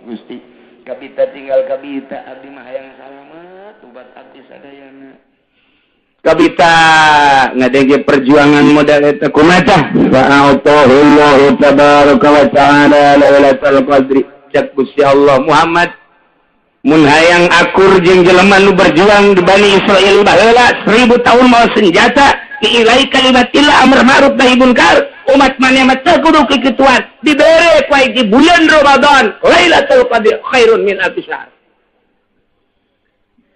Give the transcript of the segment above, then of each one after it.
Gusti kabita tinggal kabita abdi mah hayang salamet ubat abdi sadayana. Kabita ngadenge perjuangan modal eta kumaha fa'atahullahu tabaraka wa ta'ala lailatul qadri. Cak Gusti Allah Muhammad mun hayang akur jeung jelema nu berjuang di Bani Israil baheula 1000 tahun mawa senjata diilai kalimatillah amr ma'ruf nahi munkar umat maneh mah teu kudu kikituan dibere ku di bulan Ramadan Lailatul Qadri khairun min alfi syahr.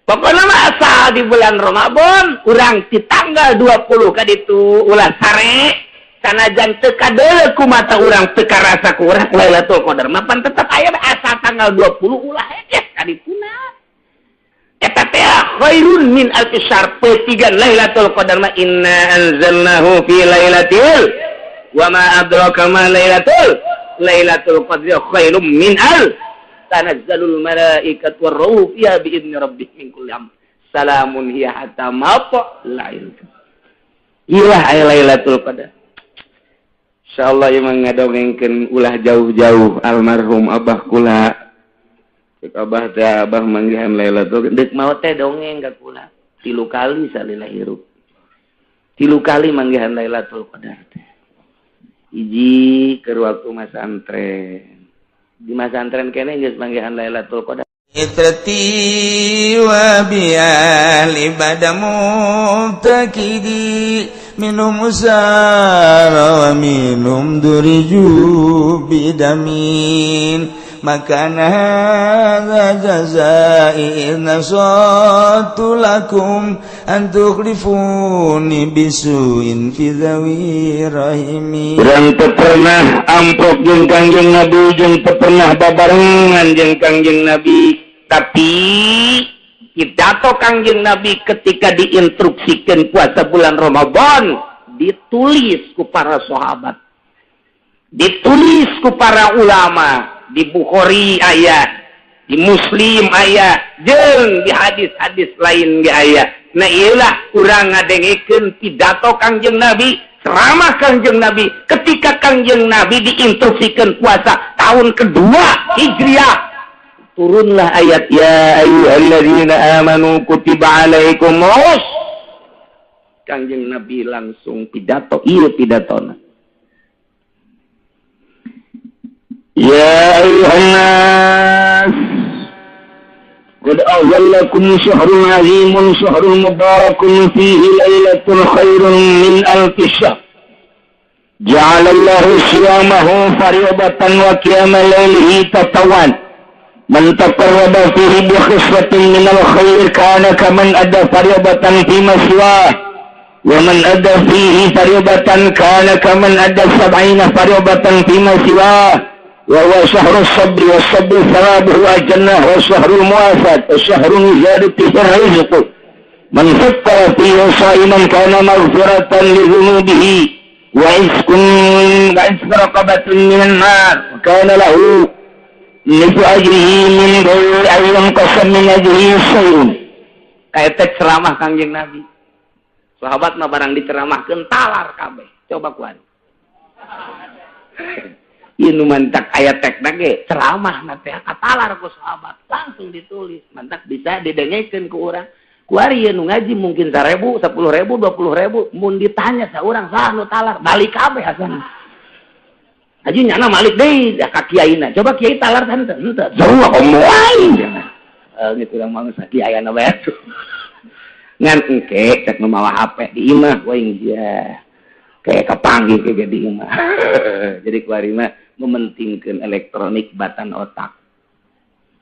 Pokoknya mah asal di bulan Ramadan urang di tanggal 20 kaditu ulah sare sanajan teu kadeuleu ku mata urang teu karasa ku urang Lailatul Qadar mah pan tetep aya asal tanggal 20 ulah hekes kadituna eta teh khairun min alfi syahr petigan Lailatul Qadar mah inna anzalnahu fi lailatil wa ma adraka ma lailatul qadri khairum min al tanazzalul malaikatu warruhu fiha bi'izni rabbihim min kulli amr salamun hiya hatta matla'il ilah aya Lailatul Qadar. Insyaallah ieu mah ngadongengkeun ulah jauh-jauh almarhum abah kula. Cek abah teh abah manggihan Lailatul deuk maot teh dongeng ka kula 3 kali salila hirup. 3 kali manggihan Lailatul Qadar teh. Hiji keur waktu masantren. Di masantren kene geus manggihan Lailatul Qadar. Itrati wa bi'ali badamu takidi minum usara wa minum duriju bidamin makana hadza jazai nasatu lakum an tukhlifuni bisuin fi dhawi rahimi. Urang teu pernah amprok jeung Kangjeng Nabi jeung teu pernah babarengan jeung Kangjeng Nabi, tapi pidato Kangjeng Nabi ketika diinstruksikan puasa bulan Ramadan ditulis ku para sahabat, ditulis ku para ulama, di Bukhari aya, di Muslim aya, jeung di hadis-hadis lain ge aya. Nah ieulah urang ngadengekeun pidato Kangjeng Nabi, ceramah Kangjeng Nabi ketika Kangjeng Nabi diinstruksikan puasa tahun kedua Hijriah. Turunlah ayat ya ayyuhalladzina amanu kutiba alaikumus. Kangjeng Nabi langsung pidato, ieu pidatona. Ya ayyuhan nas qad azallakum syahrun azimun syahrun mubarakun fihi lailatun khairun min alfi syahr. Ja'alallahu siyamahu fariidatan wa qiyama lailihi tatawwan. Man taqarraba fihi bi khislatin min al-khair kana kaman adda fariidatan fi ma siwah. Wa man adda fihi fariidatan kana kaman adda sab'ina fariidatan fi ma siwah. Wa huwa syahru sabri wa sabri thawabuhu al-jannah wa syahrul muwafat wa syahrul ziyadati fil rizq. Man fattara fihi sha'iman kana maghfiratan li dhunubihi wa iskun wa israqabatin minan nar wa kana lahu nisfu ajrihi min ghairi an yanqasa min ajrihi syai'un. Kaeta ceramah Kangjeng Nabi. Sahabat mah barang diceramahkeun talar kabeh. Coba kuan. Ieu nu mantak aya tekna ge ceramah na teh katalar ku sahabat langsung ditulis mantak bisa didengekeun ku urang. Kuari ieu nu ngaji mungkin 1000, 10.000, 20.000 mun ditanya saurang saha nu talar balik kabeh asana. Haji nyana malik deui ka kiaina. Coba kiai talar teh henteu henteu. Sarua komo aing. Geus urang mah geus kiai na bae. Ngan engke cek nu mawa HP di imah we dia. Kayak kepanggih ke jadi imah. Jadi kuari mah mementingkeun elektronik batan otak.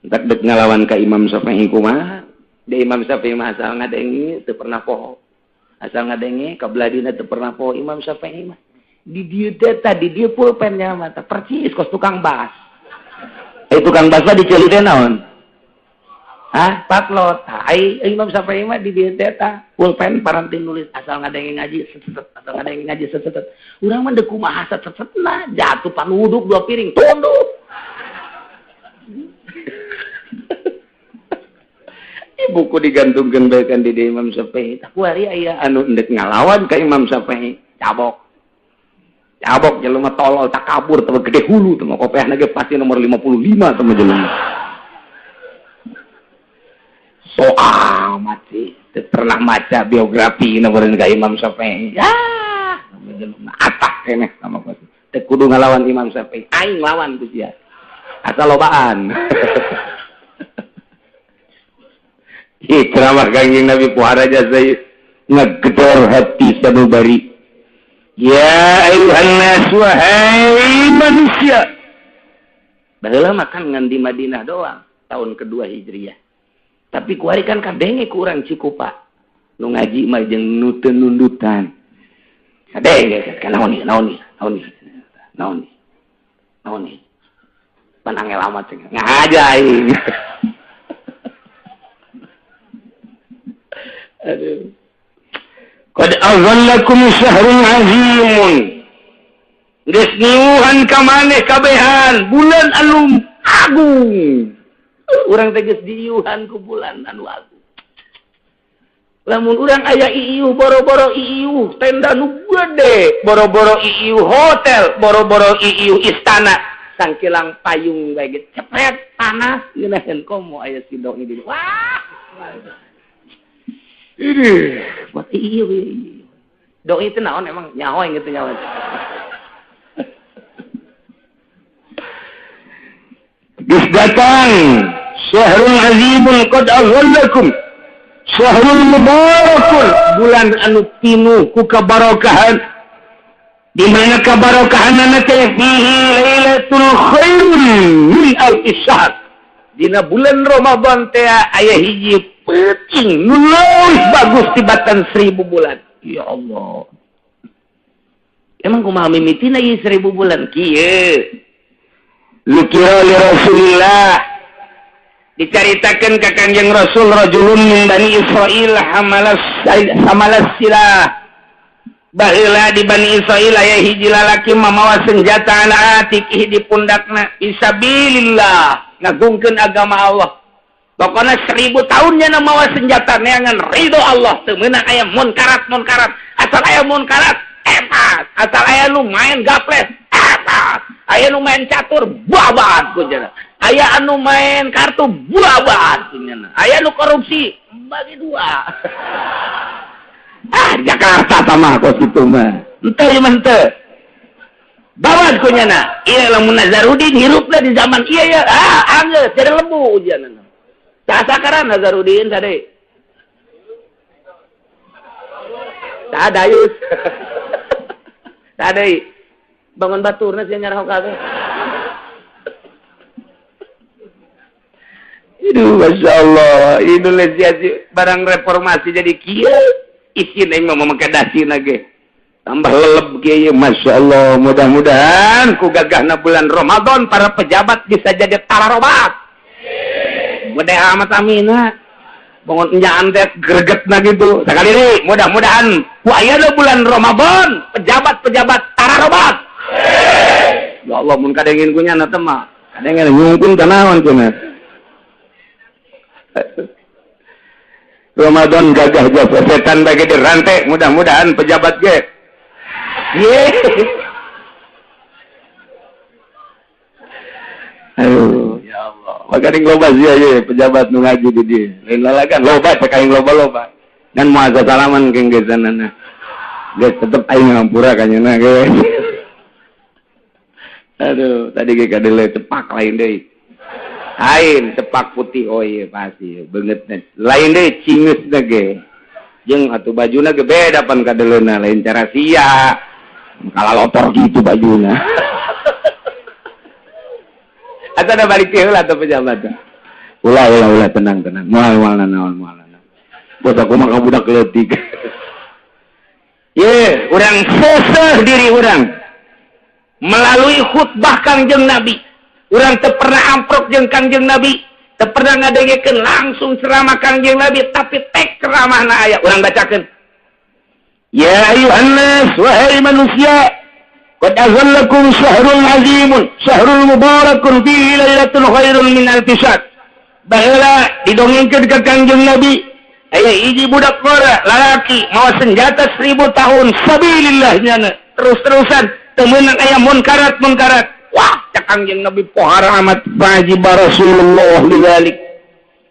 Entak dek ngalawan ka Imam Syafi'i kumaha? Di Imam Syafi'i mah asal ngadenge teu pernah poho. Asal ngadenge ka beladina teu pernah poho Imam Syafi'i mah. Di dieu teh tadi dieu pulpennya mah percis kos tukang bas. Tukang bas mah diceuli teh naon? Hah, patlot. Ai Imam Syafi'i mah di dieu teh tah pulpen paranti nulis asal ngadenge ngaji set asal ngadenge ngaji set set. Urang mah deuk kumaha set setna jatuh panuduk 2 piring tunduk. Buku digantungkeun bae kan di Imam Syafi'i. Tah kuari aya anu endek ngalawan ka Imam Syafi'i, cabok. Cabok jelema tolol takabur teh gede hulu teh kopeahna ge pasti nomor 55 teh jelema. So amat sih, teu pernah maca biografi nomor ka Imam Syafi'i. Ya, jelema atak keneh sama kos. Teu kudu ngalawan Imam Syafi'i, aing lawan ku sia. Asal lobaan. Ih, ceramah Kangjeng Nabi puhara jasa ngegedor hati sanubari. Ya ayuhan nas, wahai manusia. Baheula mah kan ngan di Madinah doang tahun kedua Hijriah. Tapi kuari kan kadenge ku urang Cikupa. Nu ngaji mah jeung nu teu nundutan. Kadenge kan naon ieu, naon ieu, naon ieu. Naon ieu. Naon ieu. Pan angel amat cenah. Ngaja aing. Aduh. Qad azallakum syahrun azimun. Geus niuhan ka maneh kabehan bulan anu agung. Urang teh geus diiuhan ku bulan anu agung. Lamun urang aya iiuh boro-boro iiuh tenda nu gede, boro-boro iiuh hotel, boro-boro iiuh istana, sangkilang payung bae ge cepet panas ngeunaheun komo aya si doi di. Wah. Ini buat iiuh. Doi itu naon emang nyaho yang gitu nyaho. Geus datang syahrul azimun qad azallakum syahrul mubarakun, bulan anu pinuh ku kabarokahan. Di mana kabarokahanana teh fihi lailatul khairun min alfi syahr. Dina bulan Ramadan teh aya hiji peuting nu leuwih bagus tibatan 1000 bulan. Ya Allah. Emang kumaha mimitina ieu 1000 bulan kieu? Zikira li Rasulillah, dicaritakeun ka Kangjeng Rasul rajulun min Bani Israil hamalas silah. Baheula di Bani Israil aya hiji lalaki mamawa senjata ala atikih di pundakna fisabilillah, ngagungkeun agama Allah. Pokona 1000 tahunnya mawa senjata neangan ridho Allah, teu meunang aya munkarat-munkarat, asal aya munkarat epas, asal aya nu main gaples epas, aya nu main catur babat kunyana, aya anu main kartu babat kunyana, aya nu korupsi bagi dua. Ah, Jakarta sama kos kitu mah. Henteu ieu mah henteu. Babat kunyana. Ieu lamun Nazarudin hirupna di zaman ieu ya, ah anggeus jadi lembu ujianna. Sakaran Nazarudin tadi. Sadayus. Sadai. Bangun baturna sia nyarah kabeh. Aduh, Masya Allah. Indonesia barang reformasi jadi kieu. Isin aing mah make dasina ge. Tambah leleb kieu, Masya Allah. Mudah-mudahan ku gagahna bulan Ramadan para pejabat bisa jadi tararobat. Gede amat amina. Bangun enyaan teh gregetna gitu. Sakali deui mudah-mudahan ku ayeuna bulan Ramadan pejabat-pejabat tararobat. Ya Allah mun kadengin ku nyana teh mah. Kadengin nyungkun ka naon cenah. Ramadan gagah jasa setan bagi dirantai, mudah-mudahan pejabat ge. Ye. Aduh, ya Allah. Maka ning loba sia ye pejabat nu ngaji di dieu. Lain lalagan loba cek aing loba-loba. Ngan moal salaman keng gesanana. Geus tetep aing ngampura ka nyeuna ge. Aduh, tadi ge kadele cepak lain deui. Lain cepak putih, oh iya pasti beungeutna. Lain deui cingeusna ge. Jeung atuh bajuna ge beda pan kadeleuna, lain cara sia. Kalalotor gitu bajuna. Atau ada balik heula atau pejabat. Ulah ulah ulah tenang tenang. Moal moal naon moal naon. Bos aku mah budak leutik. Ye, urang seseh diri urang. Melalui khutbah Kangjeng Nabi. Urang teu pernah amprok jeung Kangjeng Nabi, teu pernah ngadengekeun langsung ceramah Kangjeng Nabi, tapi tek ceramahna aya urang bacakeun. Ya ayuhan nas, wahai manusia, qad azallakum syahrul azimun, syahrul mubarakun fihi lailatul khairun min alfi syahr. Baheula didongengkeun ka Kangjeng Nabi, aya hiji budak ngora lalaki mawa senjata 1000 tahun sabilillah nyana terus-terusan Teu meunang aya munkarat munkarat. Wah, cek Kangjeng Nabi pohara amat wajib Rasulullah lidzalik.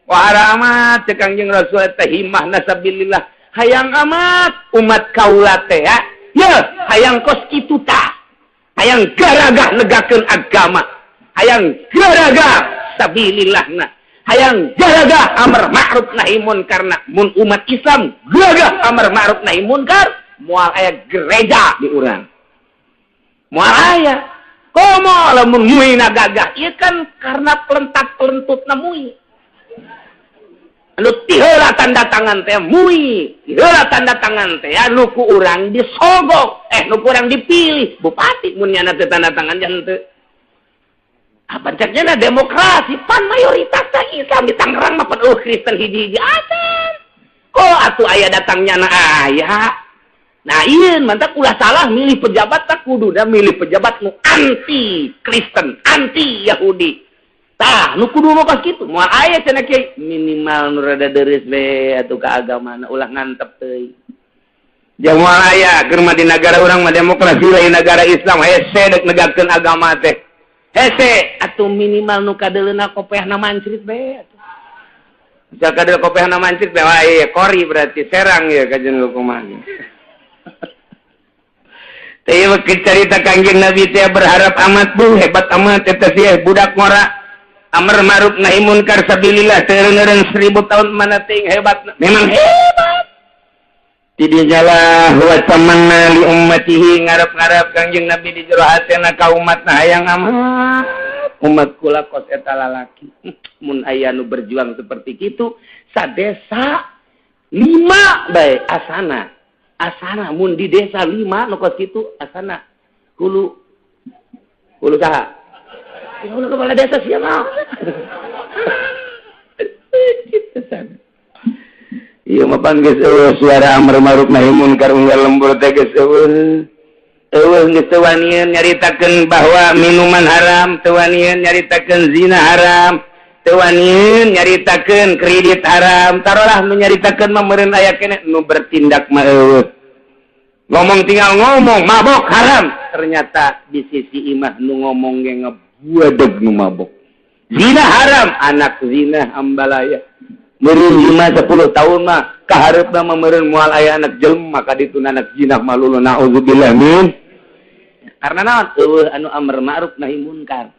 Pohara amat cek Kangjeng Rasul teh himah nasabilillah. Hayang amat umat kaula teh ya. Ye, hayang kos kitu tah. Hayang garagah negakeun agama. Hayang garagah sabilillahna. Hayang garagah amar ma'ruf nahi munkarna. Mun umat Islam garagah amar ma'ruf nahi munkar, moal aya gereja di urang. Moal aya. Komo lamun muina gagah, ieu kan karena pelentat-pelentutna mui. Anu tiheula tanda tangan teh mui, tiheula tanda tangan teh anu ku urang disogok, nu ku urang dipilih bupati mun nyana teh tanda tangan jangan teu. Apa ceknya demokrasi pan mayoritas teh Islam di Tangerang mah pan Kristen hiji-hiji acan. Kok atuh aya datangnya na aya. Nah iya mantap ulah salah milih pejabat tak kudu dah milih pejabat nu anti Kristen, anti Yahudi. Tah nu kudu mah kos kitu. Moal aya cenah kiai minimal nu rada deureuh we atuh ka agamana ulah ngantep teuing. Jeung moal aya keur mah di nagara urang mah demokrasi lain nagara Islam hese deuk negakeun agama teh. Hese atuh minimal nu kadeuleuna kopehna mancrit we atuh. Misal kadeul kopehna mancrit we wah ieu kori berarti serang ieu kajen kumaha. Teh cerita Kangjeng Nabi teh berharap amat bu hebat amat eta sih budak ngora amar ma'ruf nahi munkar sabilillah teu eureun 1000 tahun mana teuing hebat memang hebat ti dinya lah wa tamanna li ummatihi ngarep-ngarep Kangjeng Nabi di jero hatena ka umatna hayang amat umat kula kos eta lalaki mun aya nu berjuang seperti kitu sadesa 5 bae asana asana mun di desa 5 nu kos kitu asana hulu hulu saha hulu kepala desa sia mah kitu sana ieu mah pan geus eueuh suara amar ma'ruf nahi munkar unggal lembur teh geus eueuh eueuh geus teu wanian nyaritakeun bahwa minuman haram teu wanian nyaritakeun zina haram teu wanian nyaritakeun kredit haram tarolah nu nyaritakeun mah meureun aya keneh nu bertindak mah eueuh ngomong tinggal ngomong mabok haram ternyata di sisi imah nu ngomong ge ngebuadeg nu mabok zina haram anak zina ambalaya meureun 5 10 tahun mah kahareupna mah meureun moal aya anak jelema ka ditu anak zina mah lulu naudzubillah min karena naon eueuh anu amar ma'ruf nahi munkar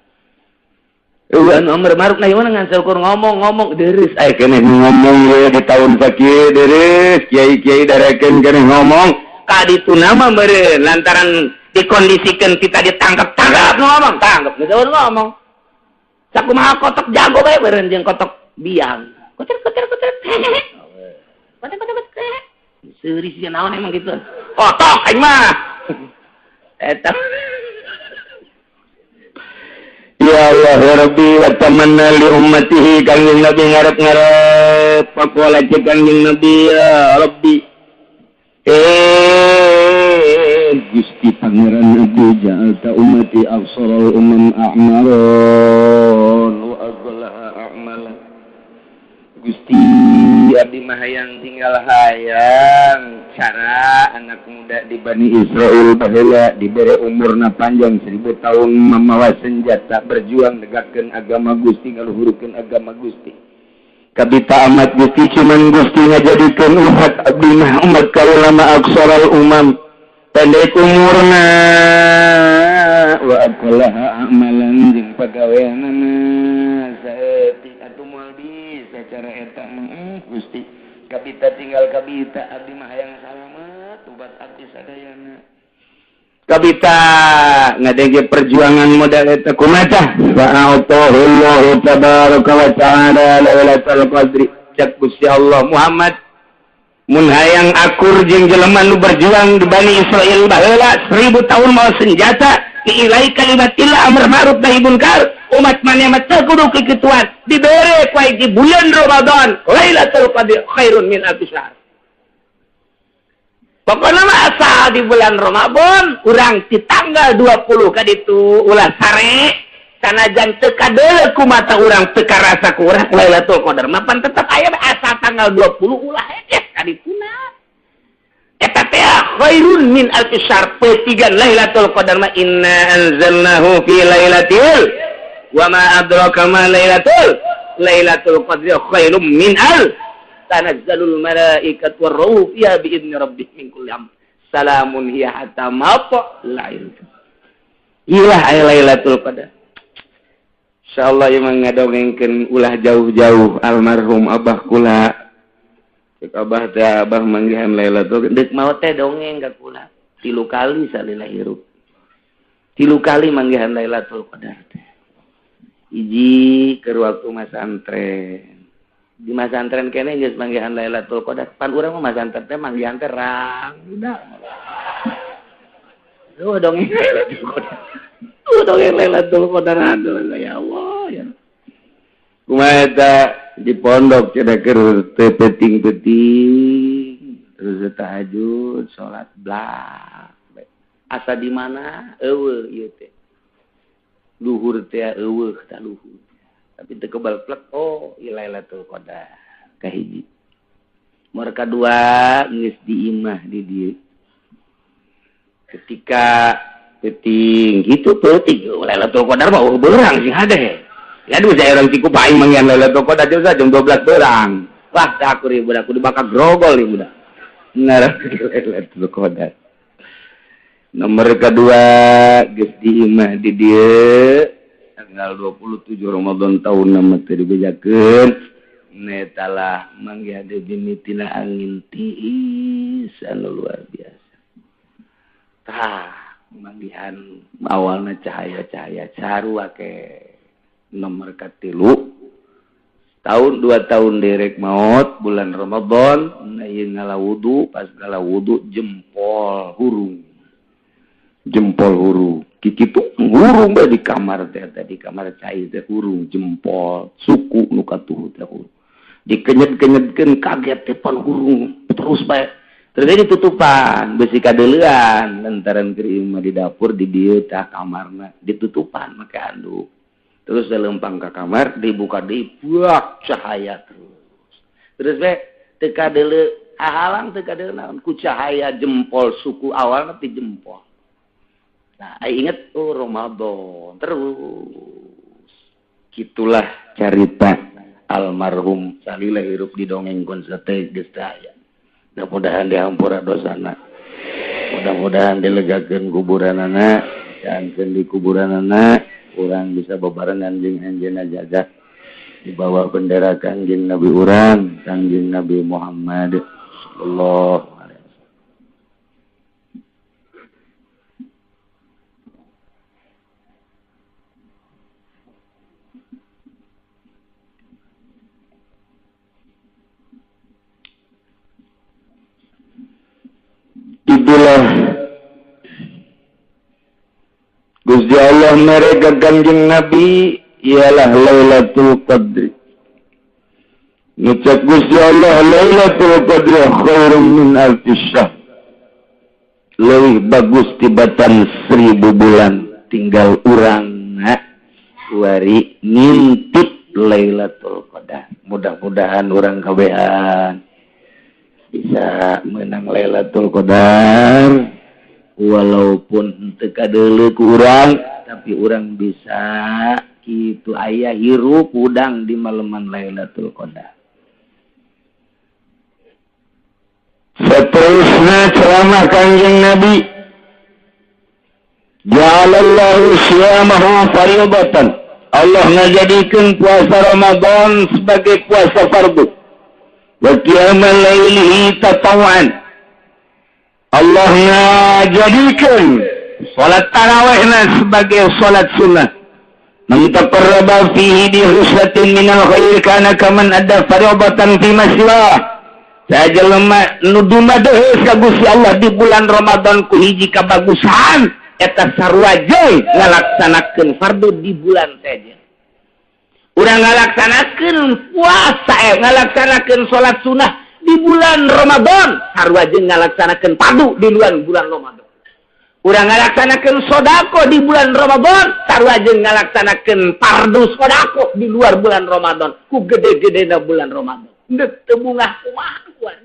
eueuh anu amar ma'ruf nahi munkar ngan saukur ngomong-ngomong deureuh aya keneh ngomong we di tahun sakieu deureuh kiai-kiai darekeun keneh ngomong ka ditu mah meureun lantaran dikondisikeun kita ditangkap-tangkap ngomong tangkap geus ngomong sakumaha kotok jago bae meureun jeung kotok biang koter koter koter koter koter koter seuri sia naon emang gitu kotok aing mah eta ya Allah ya Rabbi wa tamanna li ummatihi Kangjeng Nabi ngarep-ngarep pakola cek Kangjeng Nabi ya Rabbi Gusti Pangeran Abdi ja'alta ummati aqsaral umam a'maron wa aqlaha a'mala Gusti abdi mah hayang tinggal hayang cara anak muda di Bani Israel baheula dibere umurna panjang 1000 tahun mamawa senjata berjuang negakeun agama Gusti ngaluhurkeun agama Gusti kabita amat Gusti cuman Gusti ngajadikeun umat abdi mah umat kaula mah aqsaral umam pendek umurna wa aqlaha amalan jeung pagaweanana saeutik atuh moal bisa cara eta mah Gusti kabita tinggal kabita abdi mah hayang salamet ubat abdi sadayana kabita ngadenge perjuangan modal eta kumaha tah fa'atahullahu tabaraka wa ta'ala lailatul qadri cak Gusti Allah Muhammad mun hayang akur jeung jelema nu berjuang di Bani Israil baheula 1000 tahun mawa senjata diilai kalimatillah amar ma'ruf nahi munkar umat maneh mah teu kudu kikituan dibere ku di bulan Ramadan Lailatul Qadri khairun min alfi syahr. Pokoknya mah asal di bulan Ramadan urang di tanggal 20 kaditu ulah sare sanajan teu kadeuleu ku mata urang teu karasa ku urang Lailatul Qadar mah pan tetep aya asal tanggal 20 ulah hekes kadituna eta teh khairun min alfi syahr. Petigan Lailatul Qadar mah inna anzalnahu fi lailatul wa ma adraka ma lailatul qadri khairum min al tanazzalul malaikatu warruhu fiha bi idni rabbihim min kulli amr salamun hiya hatta matla'il fajr. Ilah aya Lailatul Qadar. Insyaallah ieu mah ngadongengkeun ulah jauh-jauh almarhum abah kula. Cek abah teh abah manggihan Lailatul deuk maot teh dongeng ka kula. 3 kali salila hirup. 3 kali manggihan Lailatul Qadar teh. Hiji keur waktu masantren. Di masantren keneh geus manggihan Lailatul Qadar. Pan urang mah masantren teh manggihan teh rang budak. Duh dongeng Lailatul Qadar. Duh dongeng Lailatul Qadar aduh ya Allah ya. Kumaha eta di pondok cenah keur teu peuting-peuting terus tahajud salat blak. Asa di mana eueuh ieu teh. Luhur teh eueuh tah luhur. Tapi teu kebal plek oh ieu Lailatul Qadar kahiji. Nomor kadua geus di imah di dieu. Ketika peuting gitu peuting Lailatul Qadar mah eueuh beurang sing hade. Ya aduh saya orang ciku paing manggihan Lailatul Qadar jam 12 beurang. Wah tah aku ribu aku dibakar grogol ieu budak. Ngarah Lailatul Qadar. Nomor kedua geus di imah di dieu tanggal 27 Ramadan tahun nama teu dibejakeun netalah manggihan deui mimitina angin tiis anu luar biasa. Tah manggihan awalna cahaya-cahaya sarua ke nomor katilu tahun 2 tahun derek maot bulan Ramadan na ieu ngala wudu pas ngala wudu jempol hurung kikitu hurung bae di kamar teh di kamar cai teh hurung jempol suku nu katuhu teh hurung dikenyet-kenyetkeun kaget teh pan hurung terus bae terus ditutupan besi kadeuleuan lantaran keur imah di dapur di dieu tah kamarna ditutupan make anduk terus lempang ka kamar dibuka deui buak cahaya terus bae teu kadeuleu hahalang teu kadeuleu naon ku cahaya jempol suku awalna ti jempol. Nah, inget oh Ramadan terus. Gitulah carita almarhum salila hirup di dongeng sate geus teh aya. Mudah-mudahan dihampura dosana. Mudah-mudahan dilegakeun kuburanana, diangkeun di kuburanana, urang bisa bebarengan jeung anjeunna jaga di bawah bendera Kangjeng Nabi urang, Kangjeng Nabi Muhammad sallallahu alaihi wasallam. Itulah Gusti Allah mereka Kangjeng Nabi ialah Lailatul Qadri. Ngucap Gusti Allah Lailatul Qadri khairum min alfi syahr. Leuwih bagus tibatan 1000 bulan. Tinggal urang kuari ngintip Lailatul Qadar. Mudah-mudahan urang kabehan bisa menang Lailatul Qadar walaupun teu kadeuleu ku urang tapi urang bisa kitu aya hirup udang di maleman Lailatul Qadar. Seterusnya ceramah Kangjeng Nabi ja'alallahu siyamahu fardatan. Allah ngajadikeun puasa Ramadan sebagai puasa fardu. Wa qiyamal lailihi tatawwan. Allah ngajadikeun salat tarawihna sebagai salat sunnah. Man taqarraba fihi bi husnatin minal khair kana kaman adda fardatan fi ma siwa. Sajelema nu dumadeus ka Gusti Allah di bulan Ramadan ku hiji kabagusan eta sarua jeung ngalaksanakeun fardu di bulan saja. Urang ngalaksanakeun puasa, ngalaksanakeun salat sunnah di bulan Ramadan, sarua jeung ngalaksanakeun fardu di luar bulan Ramadan. Urang ngalaksanakeun sedekah di bulan Ramadan, sarua jeung ngalaksanakeun fardu sedekah di luar bulan Ramadan, ku gede-gedena bulan Ramadan. Deuk teu bungah kumaha kuan.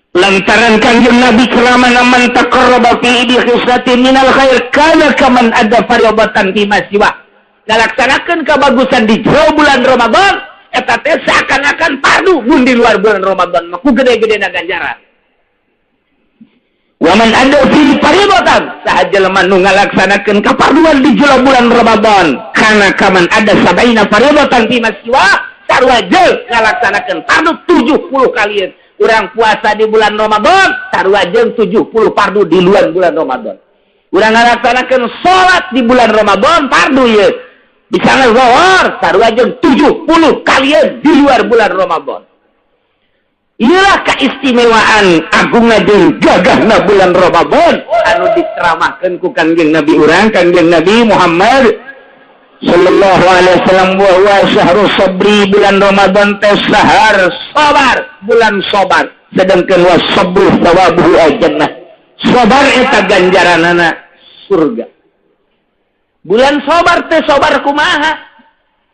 Lantaran Kangjeng Nabi ceramah man taqarraba fi khislatin minal khair kana kaman ada farobatan fi masiwa. Ngalaksanakeun kabagusan di jero bulan Ramadan eta teh seakan-akan fardu mun di luar bulan Ramadan mah ku gede-gedena ganjaran. Wa man ada fi faribatan saha jelema nu ngalaksanakeun kafarduan di jero bulan Ramadan kana kaman ada sabaina faribatan fi masiwa sarua jeung ngalaksanakeun fardu 70 kalian. Urang puasa di bulan Ramadan sarua jeung 70 fardu di luar bulan Ramadan. Urang ngalaksanakeun salat di bulan Ramadan fardu ieu. Bisa ngezahor sarua jeung 70 kalian di luar bulan Ramadan. Inilah keistimewaan agungna jeung gagahna bulan Ramadan anu diceramahkeun ku Kangjeng Nabi urang, Kangjeng Nabi Muhammad sallallahu alaihi wasallam wa huwa syahrul sabri. Bulan Ramadan teh sahar sabar, bulan sabar. Sedangkan wa sabru thawabuhu al-jannah. Sabar eta ganjaranana surga. Bulan sabar teh sabar kumaha?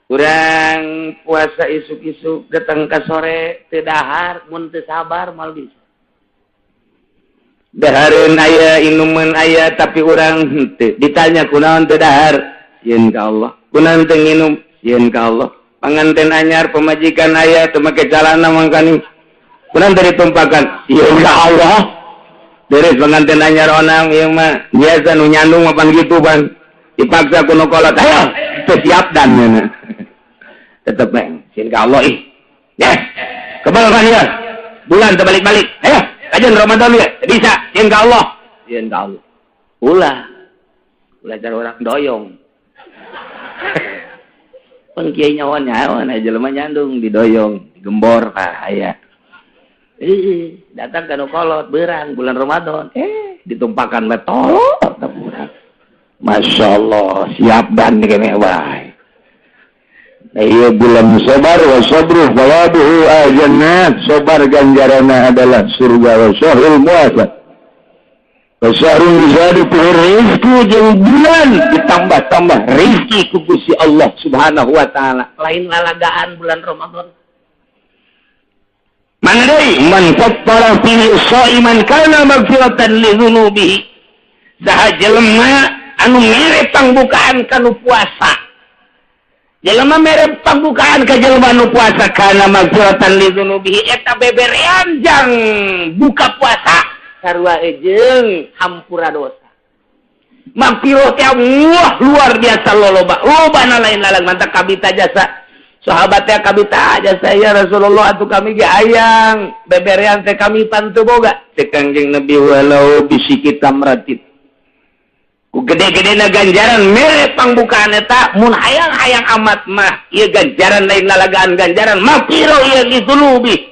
Urang puasa isuk-isuk datang ka sore teu dahar, mun teu sabar moal bisa. Dahareun aya, inumeun aya, tapi urang henteu. Ditanya kunaon teu dahar? Sieun ka Allah. Kunaon teu nginum? Sieun ka Allah. Panganten anyar pamajikan aya teu make calana mangkani. Kunaon teu ditumpakan? Sieun ka Allah. Beres panganten anyar onang ieu mah biasa nu nyandung mah pan kitu pan. Dipaksa ku nu kolot, ayo teu siap dan nya. Tetep bae sieun ka Allah ih. Yes. Kebal kan ya. Bulan terbalik-balik. Ayo, kajian Ramadan ya. Bisa sieun ka Allah. Sieun ka Allah. Ulah. Ulah cara orang doyong. Pun kiai nyawa nyawa na jelema nyandung didoyong, digembor ah aya. Datang ka nu kolot beurang bulan Ramadan. Ditumpakan we tolot urang. Masya Allah, siap dan kene wae. Iya bulan sabar wa sabru thawabuhu al-jannah. Sabar ganjaranna adalah surga. Wa syahrul muasa wa syahrul zadu fihi rizqu, jeung bulan ditambah-tambah rizki ku Gusti Allah Subhanahu wa taala. Lain lalagaan bulan Ramadan. Man deui man fattara fihi shaiman kana maghfiratan li dzunubihi. Saha jelema anu mere pangbukaan kanu puasa. Jelema mere pangbukaan ka jelema nu puasa kana maghfiratan li dzunubihi, eta beberean jang buka puasa sarua jeung hampura dosa. Maghfirah teh wah luar biasa loloba. Lobana lain lalang mantak kabita jasa. Sahabat teh kabita jasa ya Rasulullah atuh kami ge hayang beberean teh kami pan teu boga. Cek Kangjeng Nabi walau bisiki tamratin. Ku gede-gedena ganjaran mere pangbukaan eta mun hayang-hayang amat mah ieu ganjaran lain lalagaan ganjaran maghfirah ieu dzunubi.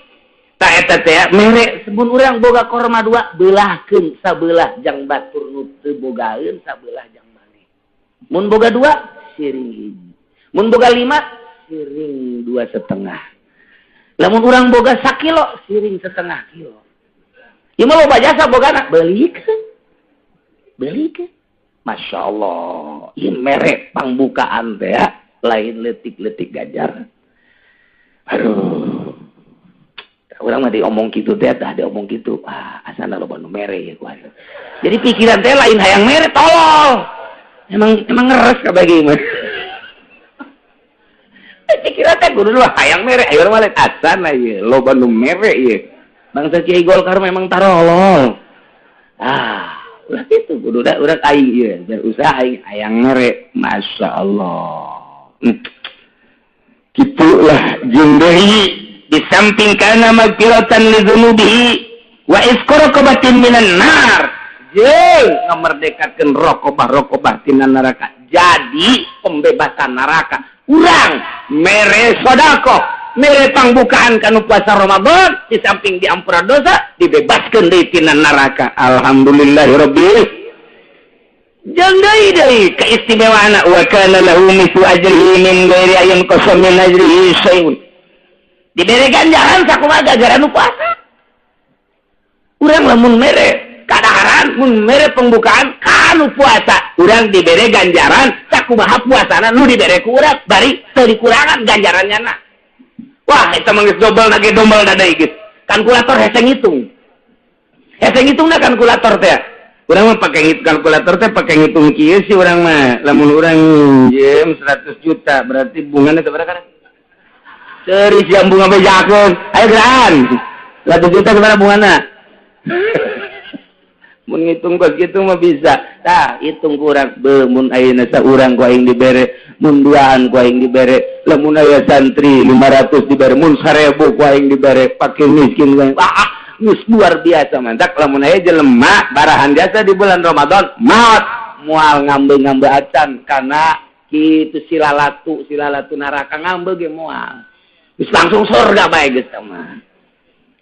Ta eta teh mere sebun urang boga korma dua beulahkeun sabelah jang batur nu teu bogaeun sabelah jang maneh. Mun boga dua siring hiji. Mun boga lima siring 2,5. Lamun urang boga sakilo siring setengah kilo. Ieu mah loba jasa bogana beulikeun. Beulikeun. Masya Allah, ini merek pangbukaan teh ya, lain letik-letik ganjaran. Aduh, orang mah diomong gitu teh, tah diomong gitu, ah asana loba nu mere ya kuasa. Jadi pikiran teh lain hayang mere, tolol. Emang ngeres kabagi mah. Pikiran teh kudu lah hayang mere, ayo mah lain asana ieu, loba nu mere ieu. Bangsa Kiai Golkar memang tarolol. Ah, ulah itu kudu da urang aing ieu berusaha aing hayang mere. Masya Allah. Kitulah jeung deui di samping kana magfiratan li dzunubihi wa isqaraqabatin minan nar. Jeung ngamerdekakeun rokobah-rokobah tina neraka. Jadi pembebasan neraka. Urang mere sedekah, mere pangbukaan kanu puasa Ramadan, di samping diampura dosa, dibebaskeun deui tina neraka. Alhamdulillahirabbil. Jeung deui deui keistimewaanna wa kana lahu mithlu ajrihi min ghairi ayyin qasam min ajrihi syai'un. Dibere ganjaran sakumaha ganjaran nu puasa. Urang lamun mere kadaharan, mun mere pembukaan kanu puasa, urang dibere ganjaran sakumaha puasana nu dibere ku urang, bari teu dikurangan ganjarannya na. Wah, eta mah geus dobel na ge dobel na deui geus. Kalkulator hese ngitung. Hese ngitungna kalkulator teh. Urang mah pake kalkulator teh pake ngitung kieu sih urang mah. Lamun urang minjem 100 juta berarti bungana sabaraha kan? Seri siang bunga bejakeun. Ayo gerahan. 100 juta sabaraha bungana? Mun ngitung kos kitu mah bisa. Tah, hitung kurang be mun ayeuna saurang ku aing dibere, mun duaan ku aing dibere, lamun aya santri 500 dibere, mun 1000 ku aing dibere, fakir miskin ku aing. Ah, geus luar biasa mantak lamun aya jelema barahan jasa di bulan Ramadan, maot moal ngambe-ngambe acan kana kitu silalatu, silalatu neraka ngambe ge moal. Geus langsung surga bae geus mah.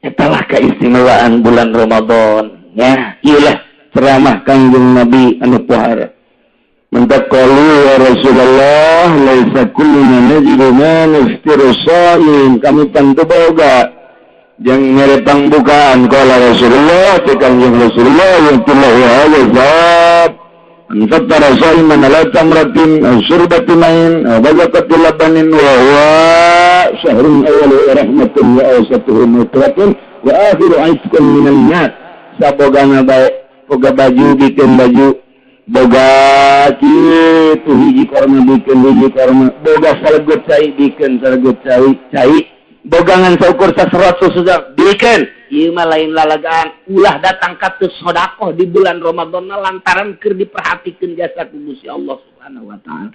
Eta lah keistimewaan bulan Ramadan. Ya, iyalah ceramah Kangjeng Nabi anu pohara. Mentaqalu ya Rasulullah laisa kulluna najidu ma naftiru sha'im. Kami tentu boga jeung nyerepang bukaan qala Rasulullah ti Kangjeng Rasulullah yatullahu azab. An fattara sha'iman ala tamratin aw syurbati ma'in aw bazaqati labanin wa huwa syahrun awwalu rahmatun wa awsatuhu maghfiratun wa akhiru 'itqun minan nar. Sabogana bae boga baju bikin baju, boga kitu hiji korma bikin hiji korma, boga salegut cai bikin salegut cai cai, bogangan saukur saserot susu bikin. Ieu mah lain lalagaan, ulah datang ka teu sedekah di bulan Ramadan lantaran keur diperhatikeun jasa ku Gusti Allah Subhanahu wa taala.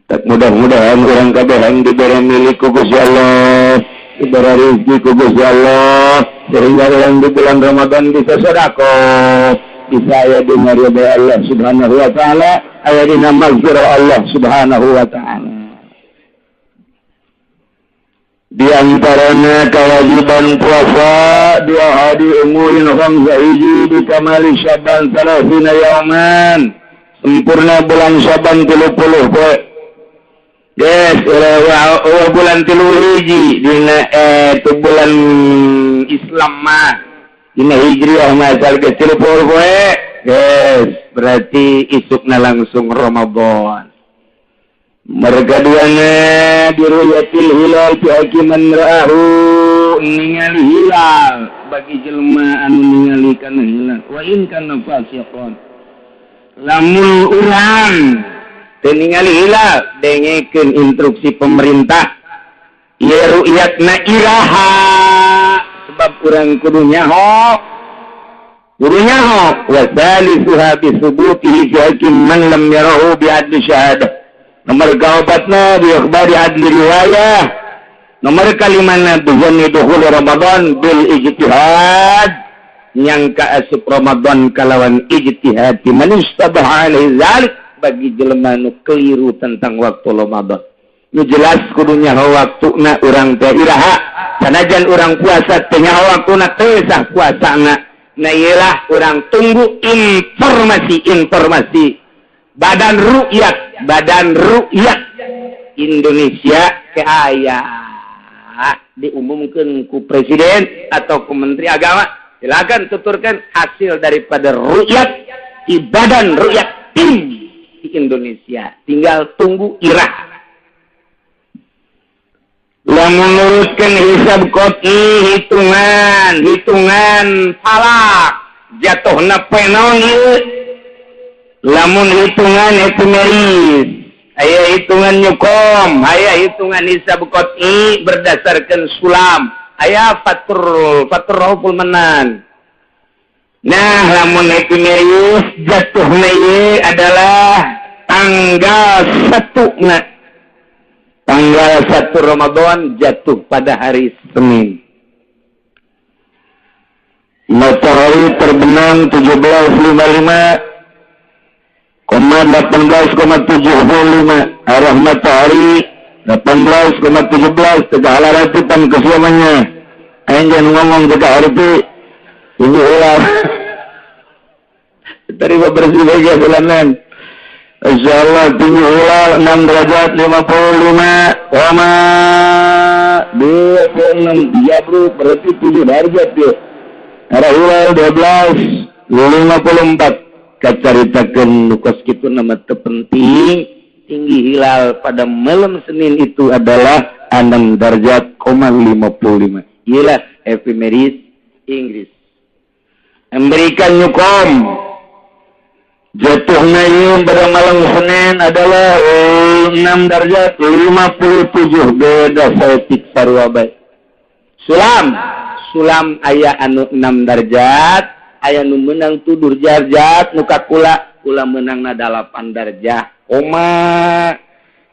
Tak mudah-mudahan urang kabeh dibere milik ku Gusti Allah, dibere rezeki ku Gusti Allah, sehingga orang di bulan Ramadan bisa sedekah, bisa aya dina ridha Allah Subhanahu wa taala, aya dina maghfirah Allah Subhanahu wa taala. Di antaranya kewajiban puasa dua hari umurin khamsa hiji di kamali Syaban salasina yauman, sempurna bulan Syaban 30 poe. Yes, ulah bulan 3 hiji dina itu bulan Islam mah dina Hijriah mah asal geus 30 poe. Yes, berarti isukna langsung Ramadan. Mereka duanya diruyatil hilal fi hakiman ra'ahu, ningali hilal bagi jelema anu ningali kana hilal wa in kana fasiqan. Lamun urang teu ningali hilal, dengekeun instruksi pemerintah ieu ru'yatna iraha, sebab urang kudu nyaho, kudu nyaho. Wa salisuha bi subutihi fi hakim man lam yarahu bi adli syahadah. Nomor kaopatna bi akhbari adli riwayah. Nomor kalimana bi zanni dukhul Ramadan bil ijtihad, nyangka asup Ramadan kalawan ijtihad man istabaha alaihi zalik, bagi jelema nu keliru tentang waktu Ramadan. Nu jelas kudu nyaho waktuna urang teh iraha, sanajan urang puasa teh nyaho waktuna teu sah puasana. Nah ieulah urang tunggu informasi-informasi Badan Ru'yat, Badan Ru'yat Indonesia ke aya diumumkan ku presiden atau ku menteri agama, silakan tuturkan hasil daripada ru'yat di Badan Ru'yat tim di Indonesia. Tinggal tunggu irah. Lamun menurutkan hisab qot'i, hitungan, hitungan falak jatuhna poe naon ieu? Lamun hitungan epimeris, aya hitungan nyukom, aya hitungan hisab qot'i berdasarkan sulam, aya fatur fatur manan. Nah, lamun epimeris jatuhna ieu adalah tanggal 1 na. Tanggal 1 Ramadan jatuh pada hari Senin. Matahari terbenam 17.55 18,75, arah matahari 18,17 tegak ratipan kesiamannya. Aing jangan ngomong tegak harti ini ulah. Terima bersih bagian bulanan. Insyaallah tinggi hilal 6 derajat 55,26 jabru, berarti 7 derajat ya. Arah hilal 12.54. Kacaritakeun nu kos kitu nama teu penting. Tinggi hilal pada malam Senin itu adalah 6 derajat 55. Iyalah epimeris Inggris. Memberikan nyukom jatuhnya ieu pada malam Senin adalah 6 derajat 57 beda saeutik sarua bae. Sulam sulam aya anu 6 derajat aya nu meunang tudur derajat nu ka kula kula meunangna 8 derajat koma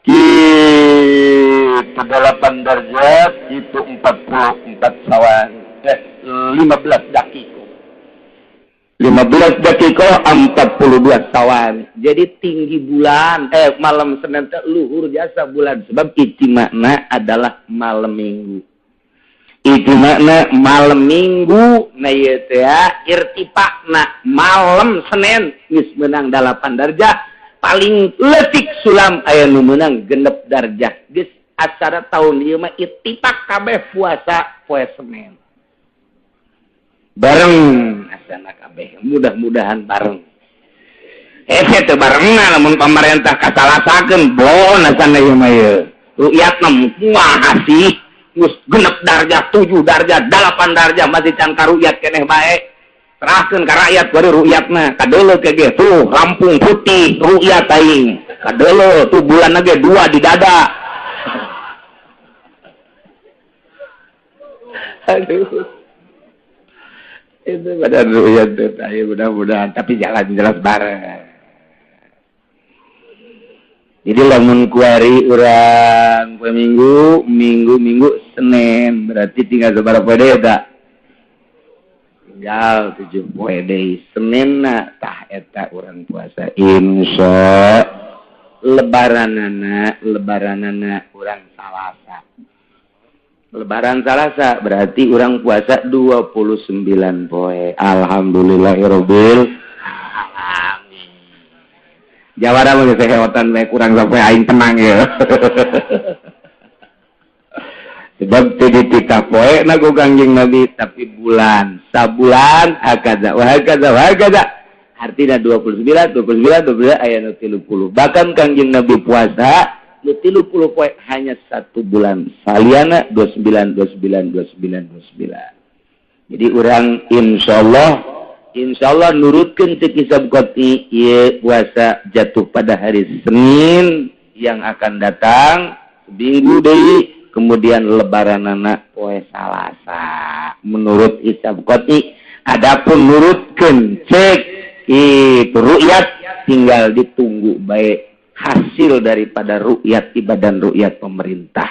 kitu 8 derajat itu 44 sawan 15 dakika 15 dakika 42 sawan. Jadi tinggi bulan malam Senin teh luhur jasa bulan sebab ijtima'na adalah malam Minggu. Ijtima'na malam Minggu na ieu teh irtifa'na malam Senin geus meunang 8 darjah paling leutik sulam aya nu meunang 6 darjah. Geus acara tahun ieu mah ittifaq kabeh puasa poe Senin. Bareng asana kabeh mudah-mudahan bareng teu barengan lamun pamarentah kasalasakeun bon asana ieu mah ieu rukyatna kumaha sih geus 6 darjah 7 darjah 8 darjah masih can karukyat keneh bae serahkeun ka rakyat bari rukyatna kadeuleu ge tuh rampung putih rukyat aing kadeuleu tuh bulan ge 2 di dada. Aduh itu badan rukyat teh mudah-mudahan tapi jalan jelas bareng. Jadi lamun kuari urang poe Minggu, Minggu Senin berarti tinggal sabaraha poe deui eta? Tinggal 7 poe deui. Seninna tah eta urang puasa insya lebaranana urang Salasa. Lebaran Salasa berarti urang puasa 29 poe. Alhamdulillahirabbil alamin. Jawara mah geus heotan bae kurang sampai aing tenang ya. Sebab teu dititah poe na ku Kangjeng Nabi tapi bulan, sabulan hakaza wa hakaza wa hakaza. Artina 29 29 29 aya nu 30. Bahkan Kangjeng Nabi puasa nu 30 poe hanya 1 bulan saliana 29 29 29 29. Jadi urang insyaallah nurutkeun cek hisab qati ieu puasa jatuh pada hari Senin yang akan datang seminggu deui kemudian lebaranana poe Salasa menurut hisab qati. Adapun nurutkeun cek itu rukyat tinggal ditunggu bae hasil daripada rukyat ibadan rukyat pemerintah.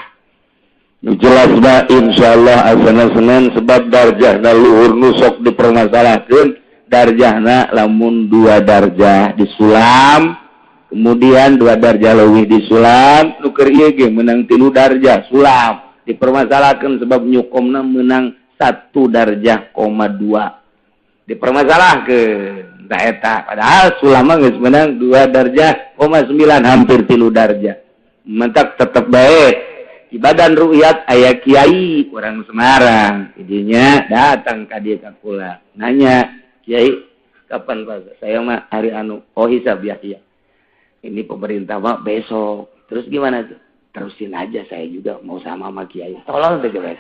Nu jelas ba insyaallah asana Senin sebab darjahna luhur nu sok dipermasalahkeun darjahna lamun 2 darjah disulam kemudian 2 darjah leuwih disulam nu keur ieu ge meunang 3 darjah sulam dipermasalahkeun sebab nyukomna meunang 1 darjah koma 2 dipermasalahkeun. Eta padahal sulama geus menang 2 darjah koma 9 hampir 3 darjah. Mentak tetep bae ibadan rukyat aya kiai orang Semarang idinya datang ka dieu ka kula nanya kiai kapan Pak saya mah hari anu oh hisab ya iya ini pemerintah mah besok terus gimana tuh terusin aja saya juga mau sama kiai tolong deh coba.